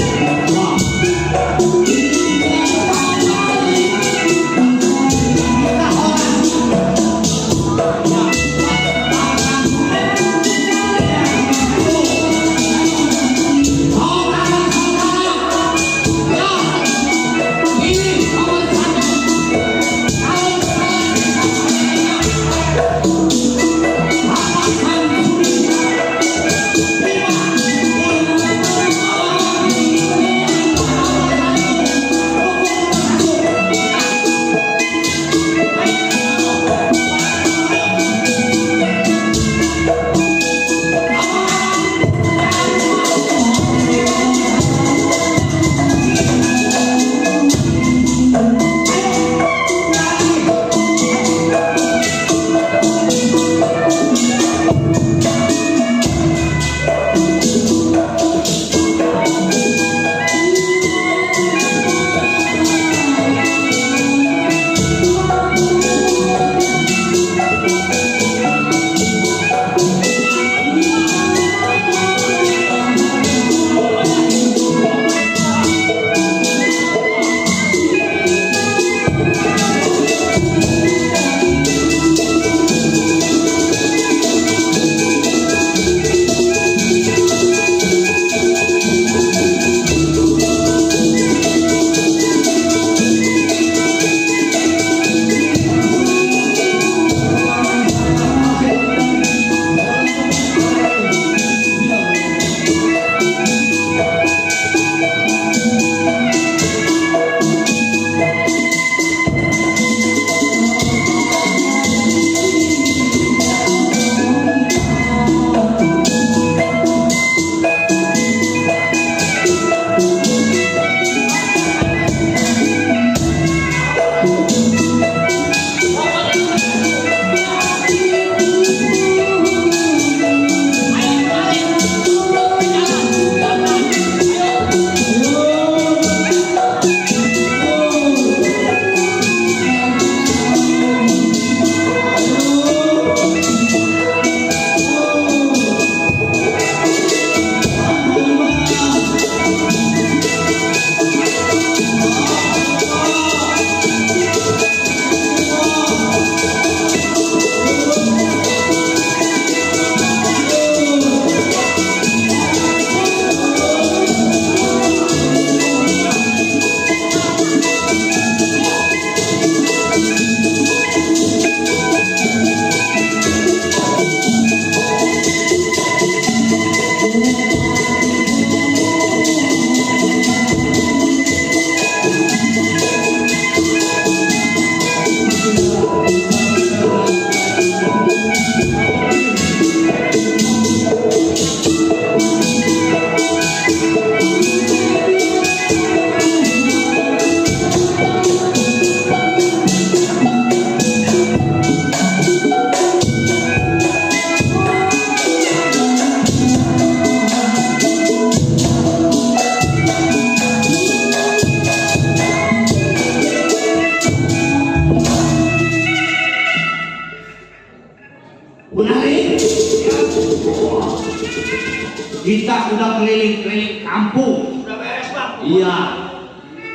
Kita sudah keliling-keliling kampung. Udah beres, Bang. Iya.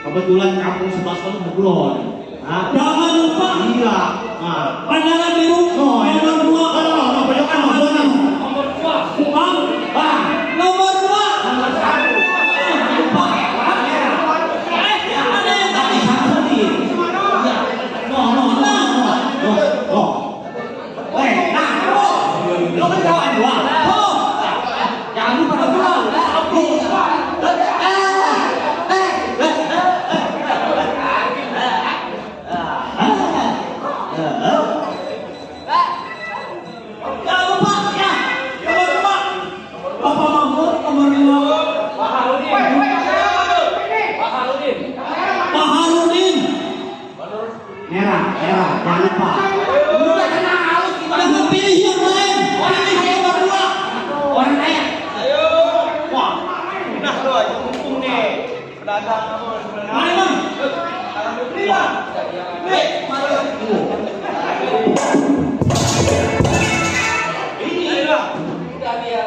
Kebetulan kampung sebelah sana belum. Nah, jangan lupa. Iya. Nah, pandangan biru. Oh, nomor 2. Oh, pojokan nomor 2. Nomor 2. Bang. Bang. Nomor 2. Nomor 1. Lupa. Ada yang tadi satu nih. Lo kan kawan gua. Jangan lupa dua. Merah, jangan lupa. Udah kena halus gimana? Pilih yang lain. Pilih yang berdua. Orang kaya. Ayo. Wah. Nah, lo aja mumpung nih. Pedagang kamu sebenarnya. Mari, Bang. Alhamdulillah. Nih, mari. Ini lah. Udah dia.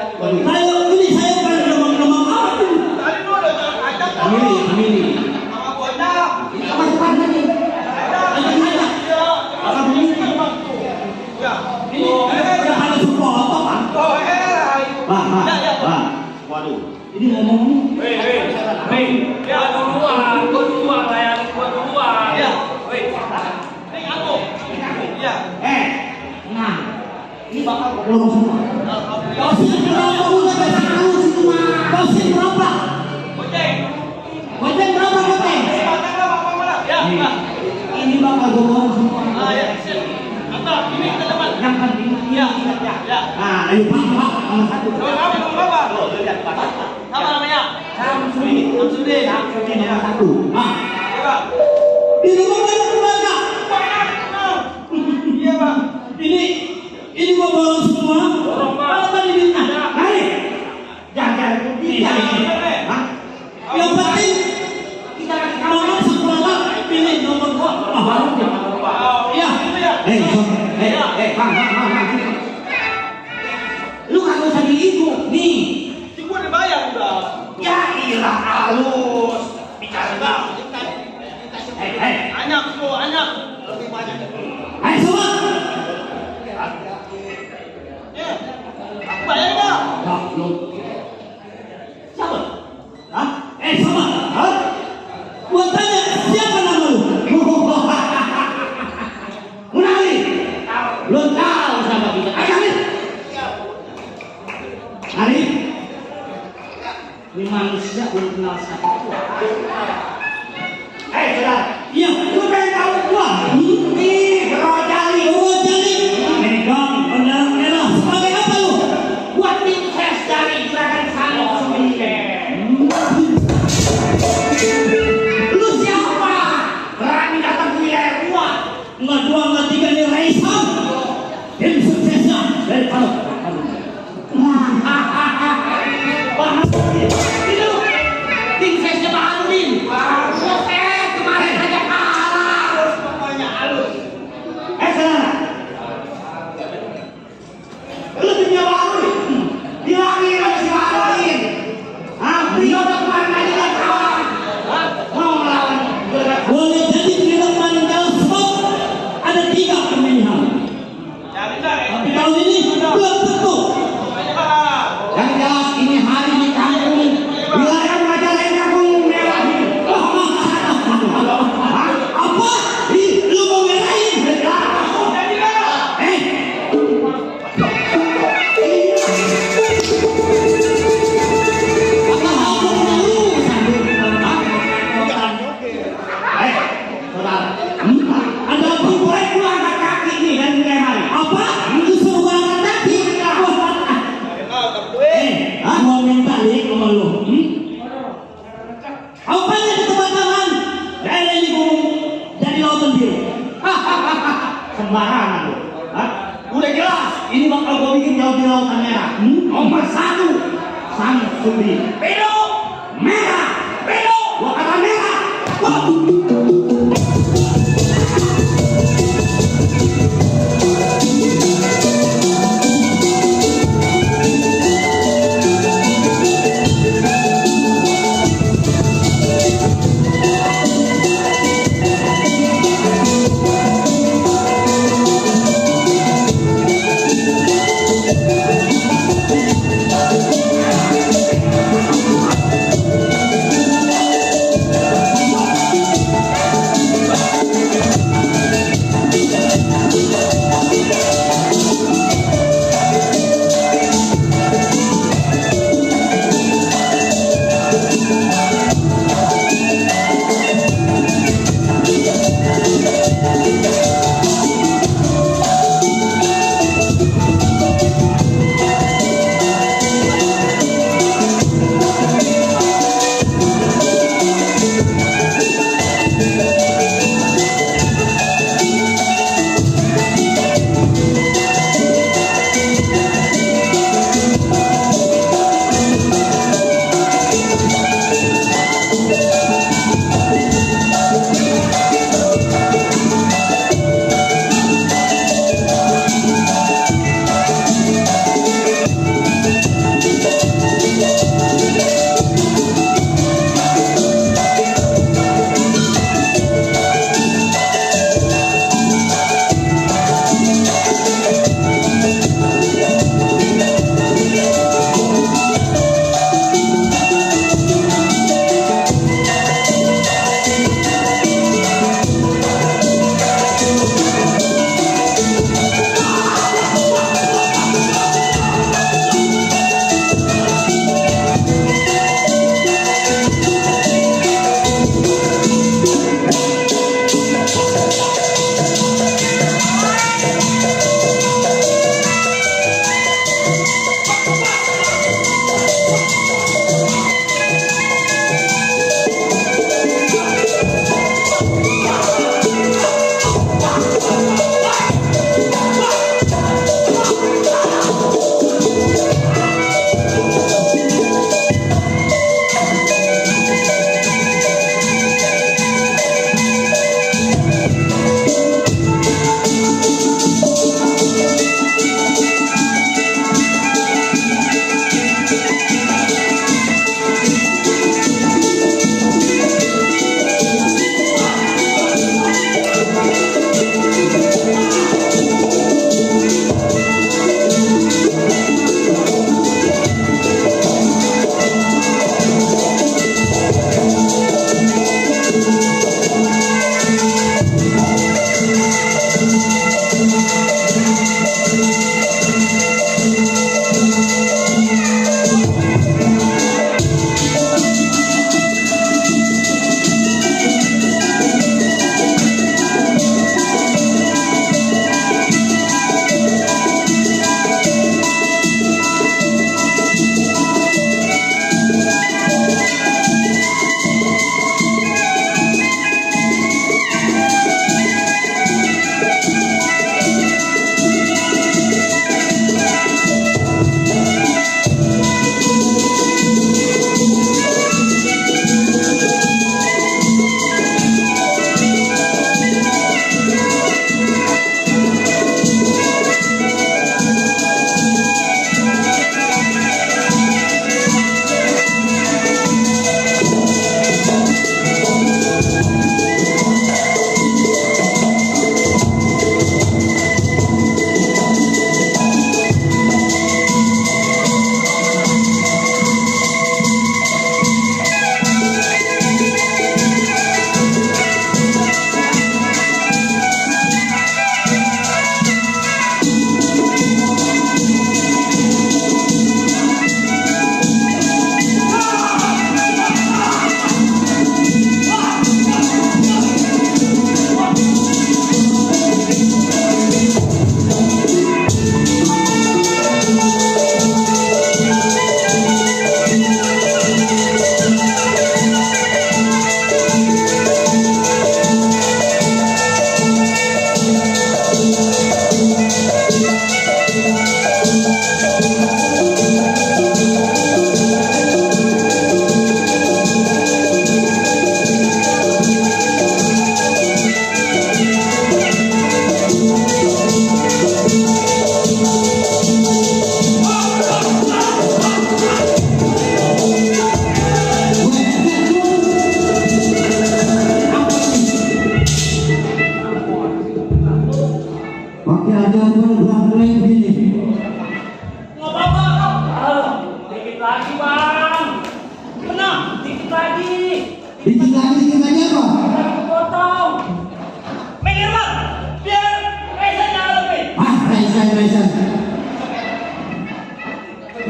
Saya bukan demam-demam apa. Tadi lu udah ajak kan? Amili. Sama bocah. Sama sepatu nih. Ya. Ini udah ada sebuah apa, Bang? Oh, Bang. Waduh. Ini ngomong. Hei. Ya, gua duluan, layanin gua duluan. Ya. Hei. Hei, aku. Iya. Nah. Ini bakal belum semua. Dosen berapa udah kasih tahu situ mah. Dosen berapa? Goceng berapa goceng? Ya. Ini bakal gua semua. Ah, ya. Mantap. Ini ke depan. Yang penting Ya. Nah, ayo Pak, nomor 1. Nomor berapa? Apa namanya? Samsudin. Nomor 1. Ah. Iya, Pak. Di rumah banyak keluarga. Iya, Pak. Ini gua bawa semua. Borong, Pak. Kalau tadi minta. Mari. Jangan ini. Hah? Yang penting kita nomor sekolah pilih nomor 2. Ah, baru dia. Iya. Bang. Lu kagak usah diibu. Nih. Si gua dibayar udah. Ya ilah halus. Bicara Bang. Anyak. Lebih banyak. Ayo semua. Ya. Aku bayar enggak? Lu. Siapa? Hah? Sama. Hah? Gua tanya, siapa nama lu? Munali. Lu tahu sama kita. Ayo, Ari. Ini manusia belum kenal siapa gua. Saudara. Iya, lu pengen tahu gua? Nih, Rojali. Megang bendera merah. Sebagai apa lu? Buat tim ses dari gerakan Seni Seni. Lu siapa? Berani datang ke wilayah gua? Nggak 2, nggak 3 nih Raisam. Tim suksesnya dari Palu. Itu tim sesnya Pak Aludin. Kemarin aja kalah. Pokoknya halus. Saudara. Lu timnya Pak Aludin. Bilangin si Pak Aludin. Beliau udah kemarin aja gak kalah. Mau melawan. Boleh jadi di depan dalam sebab ada 3 pemilihan. Cari dah. Tapi tahun ini belum tentu. Yang jelas ini hari di kampung wilayah Majalengka mewah. Apa? Lu mau merahin? Ada pembuat lu angkat kaki nih dan kemarin. Apa? Itu suruh angkat kaki. Mau minta nih sama lu. Apanya di tempat tangan? Daerah ini gunung jadi lautan biru. Sembarangan lu. Udah jelas, ini bakal gua bikin jauh di lautan merah. Nomor 1, Samsudin. Bedo, merah. Bedo, gua kata merah.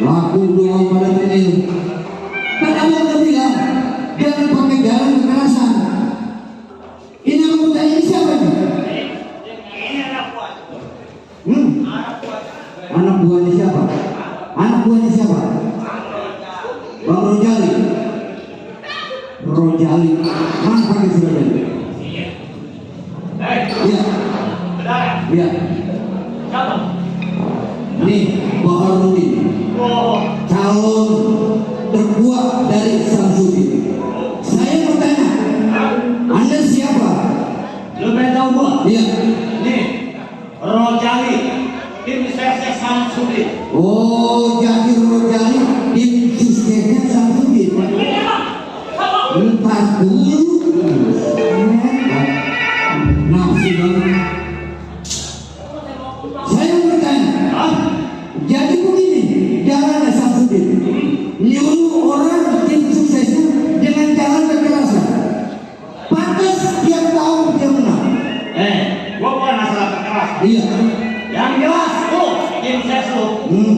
Laku doa pada ini. Kan Allah udah bilang Bang Rojali. Rojali. Mana pakai sudah? Iya. Iya. Siapa? Nih, Baharudin. Calon terkuat dari Samsudin. Saya mau tanya, Anda siapa? Lu pengen tahu gua? Iya. Nih, Rojali, tim sukses Samsudin. Oh, jadi Rojali tim suksesnya Samsudin. Entar dulu. Nafsu banget. Saya bertanya, jadi begini, jalannya Samsudin nyuruh orang tim suksesnya dengan jalan kekerasan. Pantas tiap tahun dia menang. Gua bukan masalah kekerasan. Iya. Yang jelas tuh tim sukses lu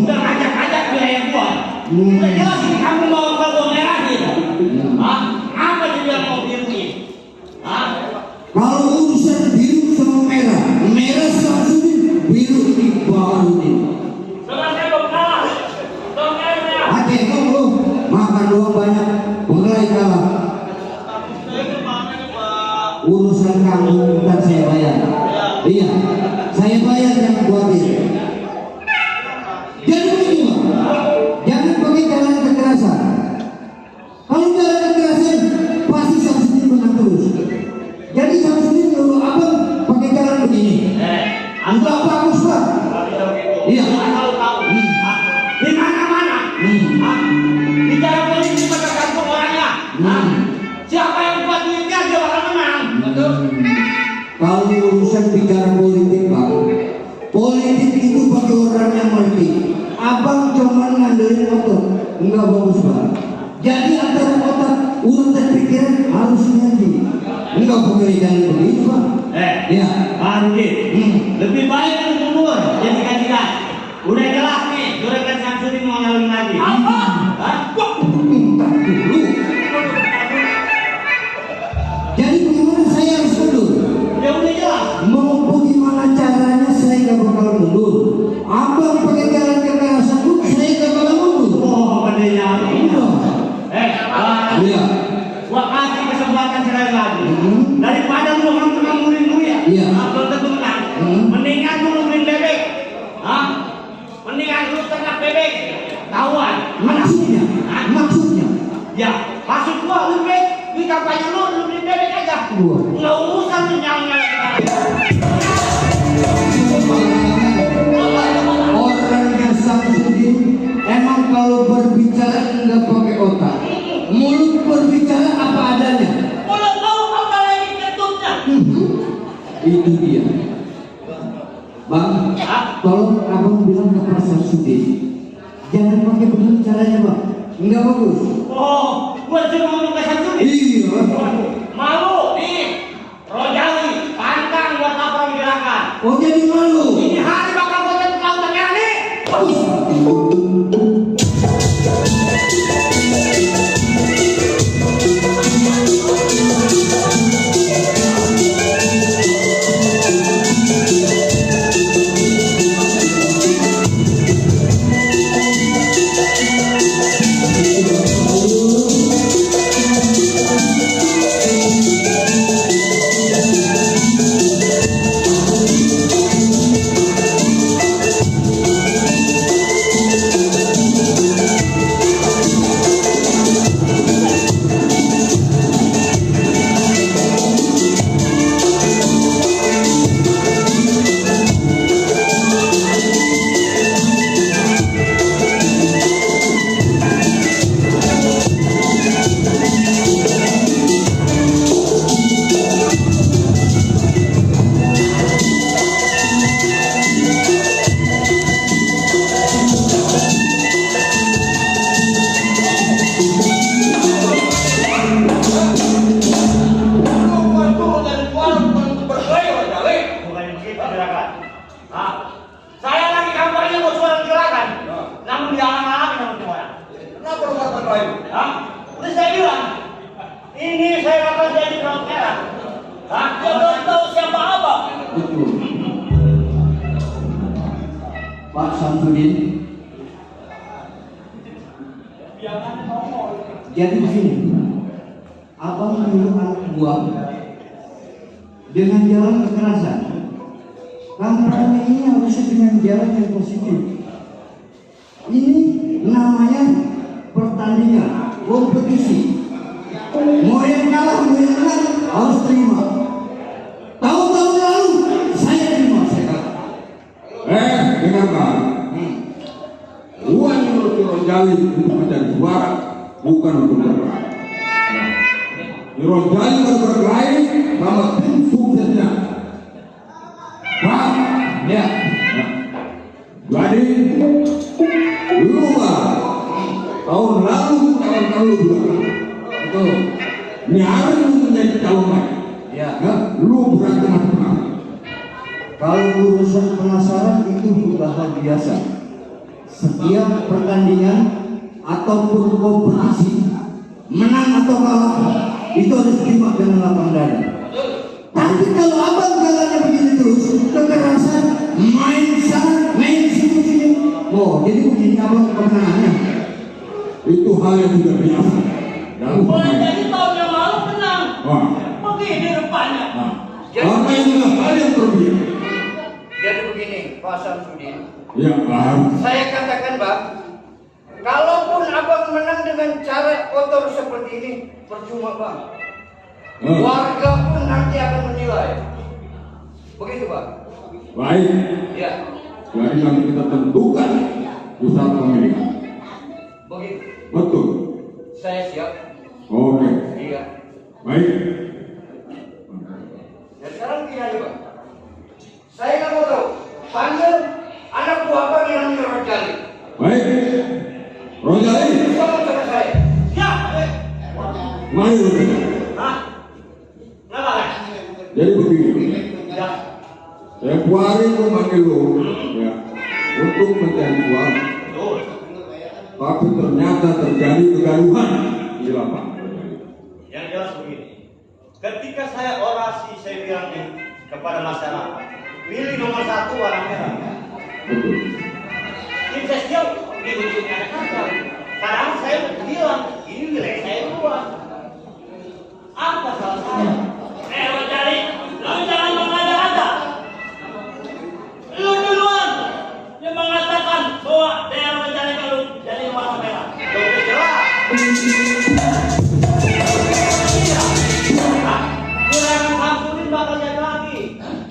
udah ngajak-ngajak wilayah gua. Udah jelas ini kamu mau gua merahin. Apa sih yang mau biruin? Kalau urusan biru sama merah, merah Samsudin, biru di Baharudin. Sebenarnya belum kalah. Belum kalah. Hati lu makan doang banyak, pengelai kalah. Urusan kamu bukan saya bayar. Iya, saya bayar yang khawatir. Jadi begini Bang, jangan pakai jalan kekerasan. Kalau jalan kekerasan pasti Samsudin menang terus. Jadi Samsudin dulu abang pakai jalan begini. Enggak bagus Pak. Iya. Tahu. Di mana-mana. Bicara politik tergantung orangnya. Siapa yang buat duitnya dia bakal menang. Betul. Kalau urusan bicara politik Pak, politik itu bagi orang yang mengerti. Abang cuma ngandelin otot, enggak bagus Pak. Jadi antara otak, urutan pikiran harus nyanyi. Enggak boleh jalan begitu Pak. Ya, Lebih baik lu mundur jadi kandidat. Udah jelas nih, Juragan Samsudin mau nyalon lagi. Apa? dulu. Jadi bagaimana saya harus mundur? Ya udah jelas. Mau bagaimana caranya saya gak bakal mundur. Abang pakai jalan kekerasan pun saya gak bakal mundur. Oh, bedanya Iya. Gua kasih kesempatan sekali lagi. Daripada lu ngamurin gue ya. Iya. Belum tentu menang. Mendingan lu beli bebek. Mendingan lu ternak bebek. Tahuan. Maksudnya? Ya, maksud gua lu bebek. Di kampanye lu beli bebek aja. Nggak urusan lu nyala-nyala. Orangnya Samsudin emang kalau berbicara nggak pakai otak. Mulut berbicara apa adanya. Mulut tahu apa lagi ketutnya. Itu dia. Bang, tolong abang bilang ke Pak Samsudin, jangan pakai begini caranya Bang. Nggak bagus. Oh, gua suruh ngomong ke Samsudin. Iya. Malu nih. Rojali pantang buat apa gerakan. Oh jadi malu. Ini hari bakal gua jadi pelautan merah nih. Saya lagi kampanye mau suara gerakan, namun dihalang-halangi sama semua orang. Kenapa lu katakan lain? Udah saya bilang, ini saya akan jadi pelautan merah. Dia belum tahu siapa abang. Betul. Pak Samsudin. Jangan ngomong. Jadi begini, abang menyuruh anak buah dengan jalan kekerasan. Kampanye ini harusnya dengan jalan yang positif. Ini namanya pertandingan, kompetisi. Mau yang kalah, mau yang menang harus terima. Tahun-tahun lalu saya terima, saya kalah. Dengar Pak. Uang menurut Rojali untuk mencari suara bukan untuk berkelahi. Rojali baru berkelahi sama tim suksesnya. Pak, Ya, jadi dulu Pak, tahun lalu juga. betul. Ini harus menjadi calon lagi. Ya, Lu berarti macam-macam. kalau urusan penasaran itu sudah hal biasa. Setiap pertandingan ataupun kompetisi, menang atau kalah, itu harus terima dengan lapang dada. Tapi kalau abang jalannya begini terus, kekerasan, main sana, main sini, oh jadi begini abang kemenangannya. Itu hal yang tidak biasa. Dalam Boleh jadi tahun yang lalu menang. Wah, Begini rupanya. apa yang hal yang berbeda? Jadi begini, Pak Samsudin. Ya, Pak. Saya katakan, Bang, kalaupun abang menang dengan cara kotor seperti ini, percuma, Bang. Warga pun nanti akan menilai. Begitu, Bang. Baik. Ya, Jadi nanti kita tentukan pusat pemilihan. begitu. Betul. Saya siap. Oke. Iya. Baik. Dan sekarang gini aja, Bang. Saya nggak mau tahu. Panggil anak buah abang yang namanya Rojali. Baik. Rojali. Sama saya. Ya. Mari Rojali. Hah? Kenapa kan? Jadi begini. Ya. Februari memanggil lo, ya, untuk mencari suara. Betul. Tapi ternyata terjadi kegaduhan di lapangan. Yang jelas begini. Ketika saya orasi, saya bilang kepada masyarakat, pilih nomor 1 warna merah. Betul. Tim saya siap di ujungnya ada kata. Sekarang saya bilang, ini wilayah saya duluan. Apa salah saya? Rojali, lu jangan mengada-ada. Lu duluan yang mengatakan bahwa daerah Rojali kalau jadi warna merah. Udah jelas. Juragan Samsudin bakal jadi lagi.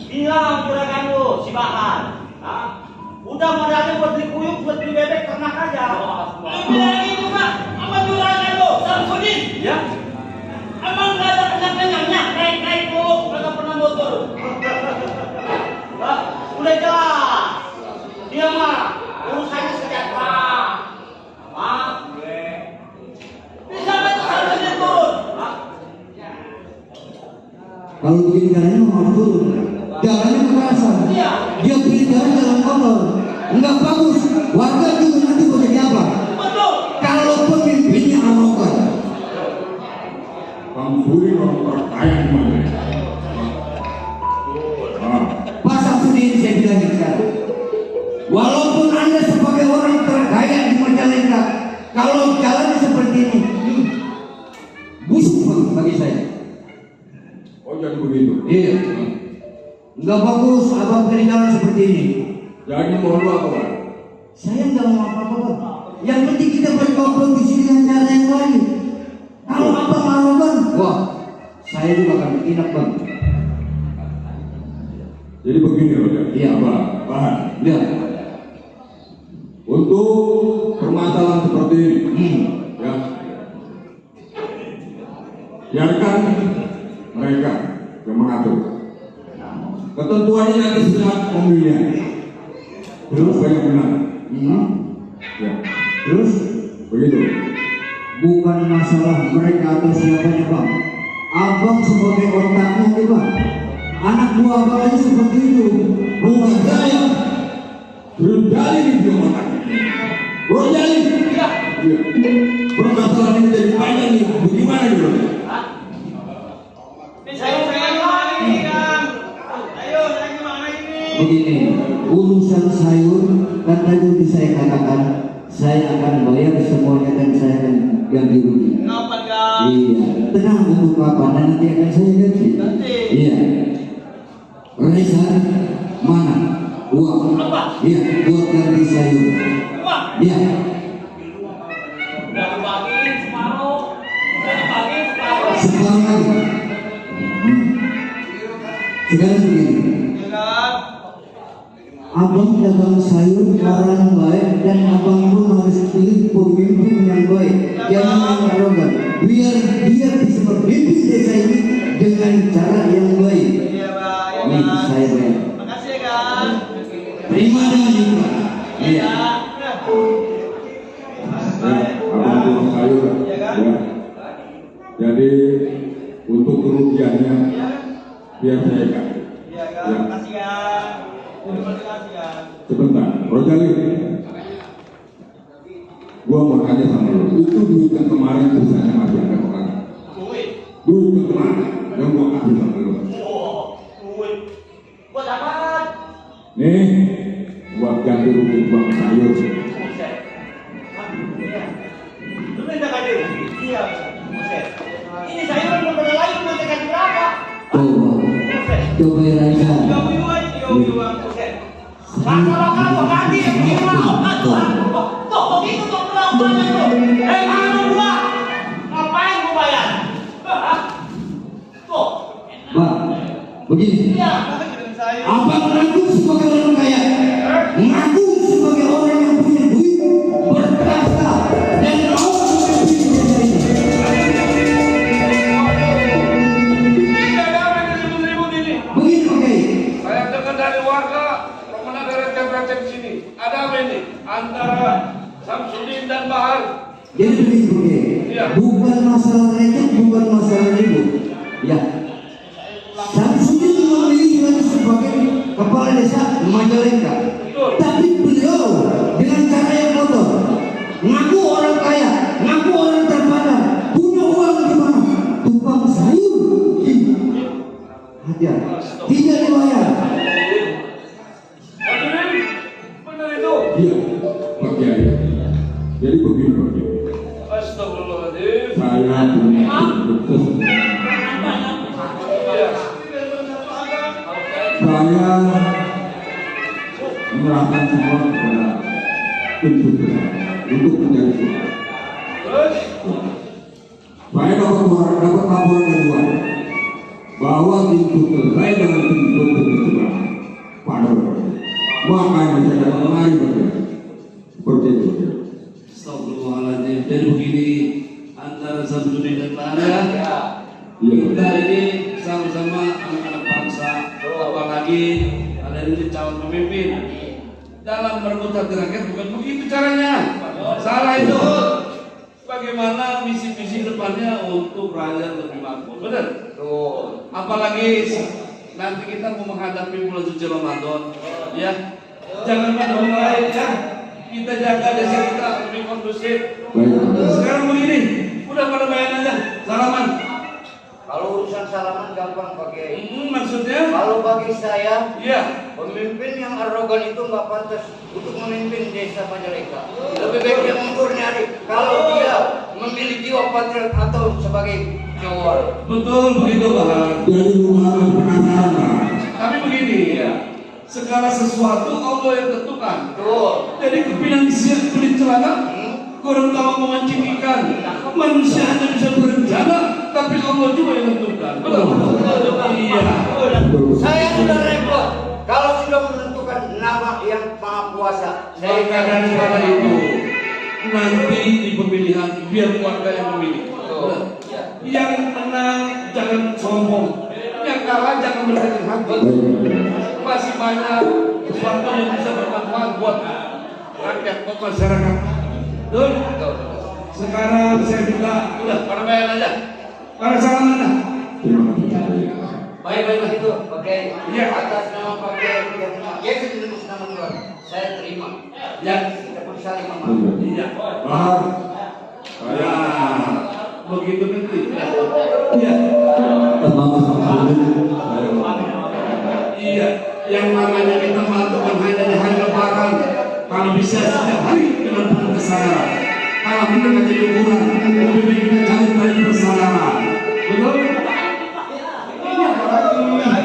Bilang juragan lu, si Bahan. Udah modalnya buat beli kuyuk, buat beli bebek, ternak aja. Lu bilang itu Pak, sama juragan lu, Samsudin. Ya. Emang gak ada kenyang-kenyangnya, naik-naik dulu, gak pernah motor. Udah jelas. Dia mah urusannya sejahtera. Maaf gue. Bisa betul Samsudin turun. Kalau begini caranya mau turun, jalannya kekerasan. Iya. Dia pilih jalan kotor, enggak bagus. Warga juga nanti mau jadi apa? Betul. Kalau pemimpinnya arogan. Samsudin orang terkaya di mana? Pak Samsudin, saya bilang sekarang, walaupun Anda sebagai orang terkaya di Majalengka, kalau jalannya seperti ini, busuk bagi saya. Oh jadi begitu. Iya. Enggak bagus abang pilih jalan seperti ini. Jadi mau lu apa Pak? Saya enggak mau apa-apa, Bang. Yang penting kita berkompetisi dengan cara yang lain. Kalau abang arogan, wah, saya juga akan bertindak, Bang. Jadi begini Rojali. Iya. Pak. Bahan. Ya. Untuk permasalahan seperti ini, ya, biarkan mereka yang mengatur. Ketentuannya nanti setelah pemilihan. Terus banyak benar. Ya. Terus Begitu. bukan masalah mereka atau siapanya, Bang. Abang sebagai otaknya nih, Bang. Anak buah abang aja seperti itu. Bukan saya. Rojali di dia otaknya. Rojali. Iya. Iya. Permasalahan ini jadi panjang nih. Bagaimana nih Rojali? Saya lagi Kang. Ayo, saya gimana ini? Begini, urusan sayur kan tadi saya katakan, saya akan bayar semuanya dan saya akan ganti rugi. Kapan kak? Iya, tenang untuk kapan dan nanti akan saya ganti. Nanti. Iya. Reza, mana? Uang. Apa? Iya, buat ganti sayur. Uang? Iya. Udah dibagiin separuh. Udah dibagiin separuh. Sekarang lagi. Sekarang begini. Iya kan? Abang dagang sayur orang baik dan abang pun harus pilih pemimpin yang baik, jangan yang arogan. Biar dia bisa memimpin desa ini dengan cara yang baik. Iya Pak, ya Nih kan? saya bayar. Makasih ya kan? Terima dengan ikhlas. Iya. Abang jual sayur. Iya kan? Ya. Jadi untuk kerugiannya biar saya ganti. Iya kan? Makasih kan? Terima kasih kan? Sebentar, Rojali. Gua mau tanya sama lu, itu duit yang kemarin bisanya masih ada orang? Duit? Duit yang kemarin yang gua kasih sama lu. Wow, duit. Buat apaan? Nih, buat ganti rugi buat sayur. Buset. Hah? Iya. Lu minta ganti rugi? Iya. Buset. Ini sayur belum pernah lagi mau ganti berapa? Coba Reza. Buset. Masalah kamu ganti yang gimana? Tuh, begitu tuh perlakuannya tuh. Mana gua? Ngapain gua bayar? Tuh. Pak, begini. Iya. Abang mengaku sebagai orang kaya, mengaku sebagai orang yang punya duit, berkuasa, dan mau memimpin desa ini. Begini, oke. Saya dengar dari warga pemenang dari temperatur sini. Ada apa ini antara Samsudin dan Bahar? Jadi begini, oke. Iya. Bukan masalah receh, bukan masalah ribut. Ya. Samsudin memilih lagi sebagai kepala desa Majalengka. Tapi beliau dengan cara yang kotor, ngaku orang kaya, ngaku orang terpandang, punya uang di mana? Tukang sayur. Hati-hati, tidak dibayar. Benar itu. Iya, Pak Kiai. Jadi begini Pak Kiai. Astagfirullahaladzim. Saya punya sukses. Saya menyerahkan semua kepada tim sukses untuk menjadi sukses. Terus? Saya dapat laporan dari luar bahwa tim sukses saya dengan tim sukses itu pada makanya saya dapat kemari seperti itu. Astagfirullahaladzim. Jadi begini, antara Samsudin dan Bahar ya. Iya. Kita ini sama-sama anak-anak bangsa, apalagi ada ini calon pemimpin. Dalam merebut hati rakyat bukan begitu caranya. Salah itu. Bagaimana misi-misi depannya untuk rakyat lebih makmur, benar? Tuh. Apalagi nanti kita mau menghadapi bulan suci Ramadan, ya. Jangan pada mulai ya. Kita jaga desa kita lebih kondusif. Sekarang begini, udah pada bayar aja, salaman. Kalau urusan salaman gampang pakai. Maksudnya? Kalau bagi saya, Iya. pemimpin yang arogan itu nggak pantas untuk memimpin desa Majalengka. Lebih baik dia mundur nyari. Kalau dia memiliki jiwa patriot atau sebagai jawara. Betul begitu Bahar. Jadi rumah penasaran. Tapi begini ya, segala sesuatu Allah yang tentukan. Tuh. Dari kepinang siap kulit celana, kurang tahu memancing ikan. Manusia hanya bisa berencana, tapi Allah juga yang tentukan. Betul. Iya. Saya sudah repot. Kalau sudah menentukan nama yang maha kuasa, saya Maka daripada itu, nanti di pemilihan biar warga yang memilih. Betul. Yang menang jangan sombong, yang kalah jangan berkecil hati. Masih banyak sesuatu yang bisa bermanfaat buat rakyat, buat masyarakat. Betul? Sekarang saya minta udah pada bayar aja, pada salaman dah. Terima kasih. baik itu pakai Iya. atas nama pakai ya menembus nama Tuhan. Saya terima. Ya. Kita pun saling Iya. memahami. Iya. Bahar, Ya, begitu nanti. Iya. Mama sama Iya. Yang namanya minta maaf bukan hanya di hari Lebaran. Kalau bisa setiap hari dengan penuh kesadaran. malah menangkan jadi kurang. Lebih baik kita jauh dari persalahan. Betul?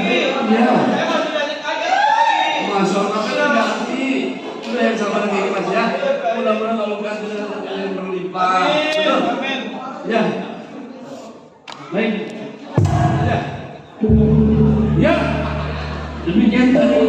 Iya, iya. Masya Allah, tidak sih. Udah yang sabar lagi Mas ya. Mudah-mudahan Allah kasih yang berlimpah. Betul? Ya. Baik. Ya. Ya. Demikian tadi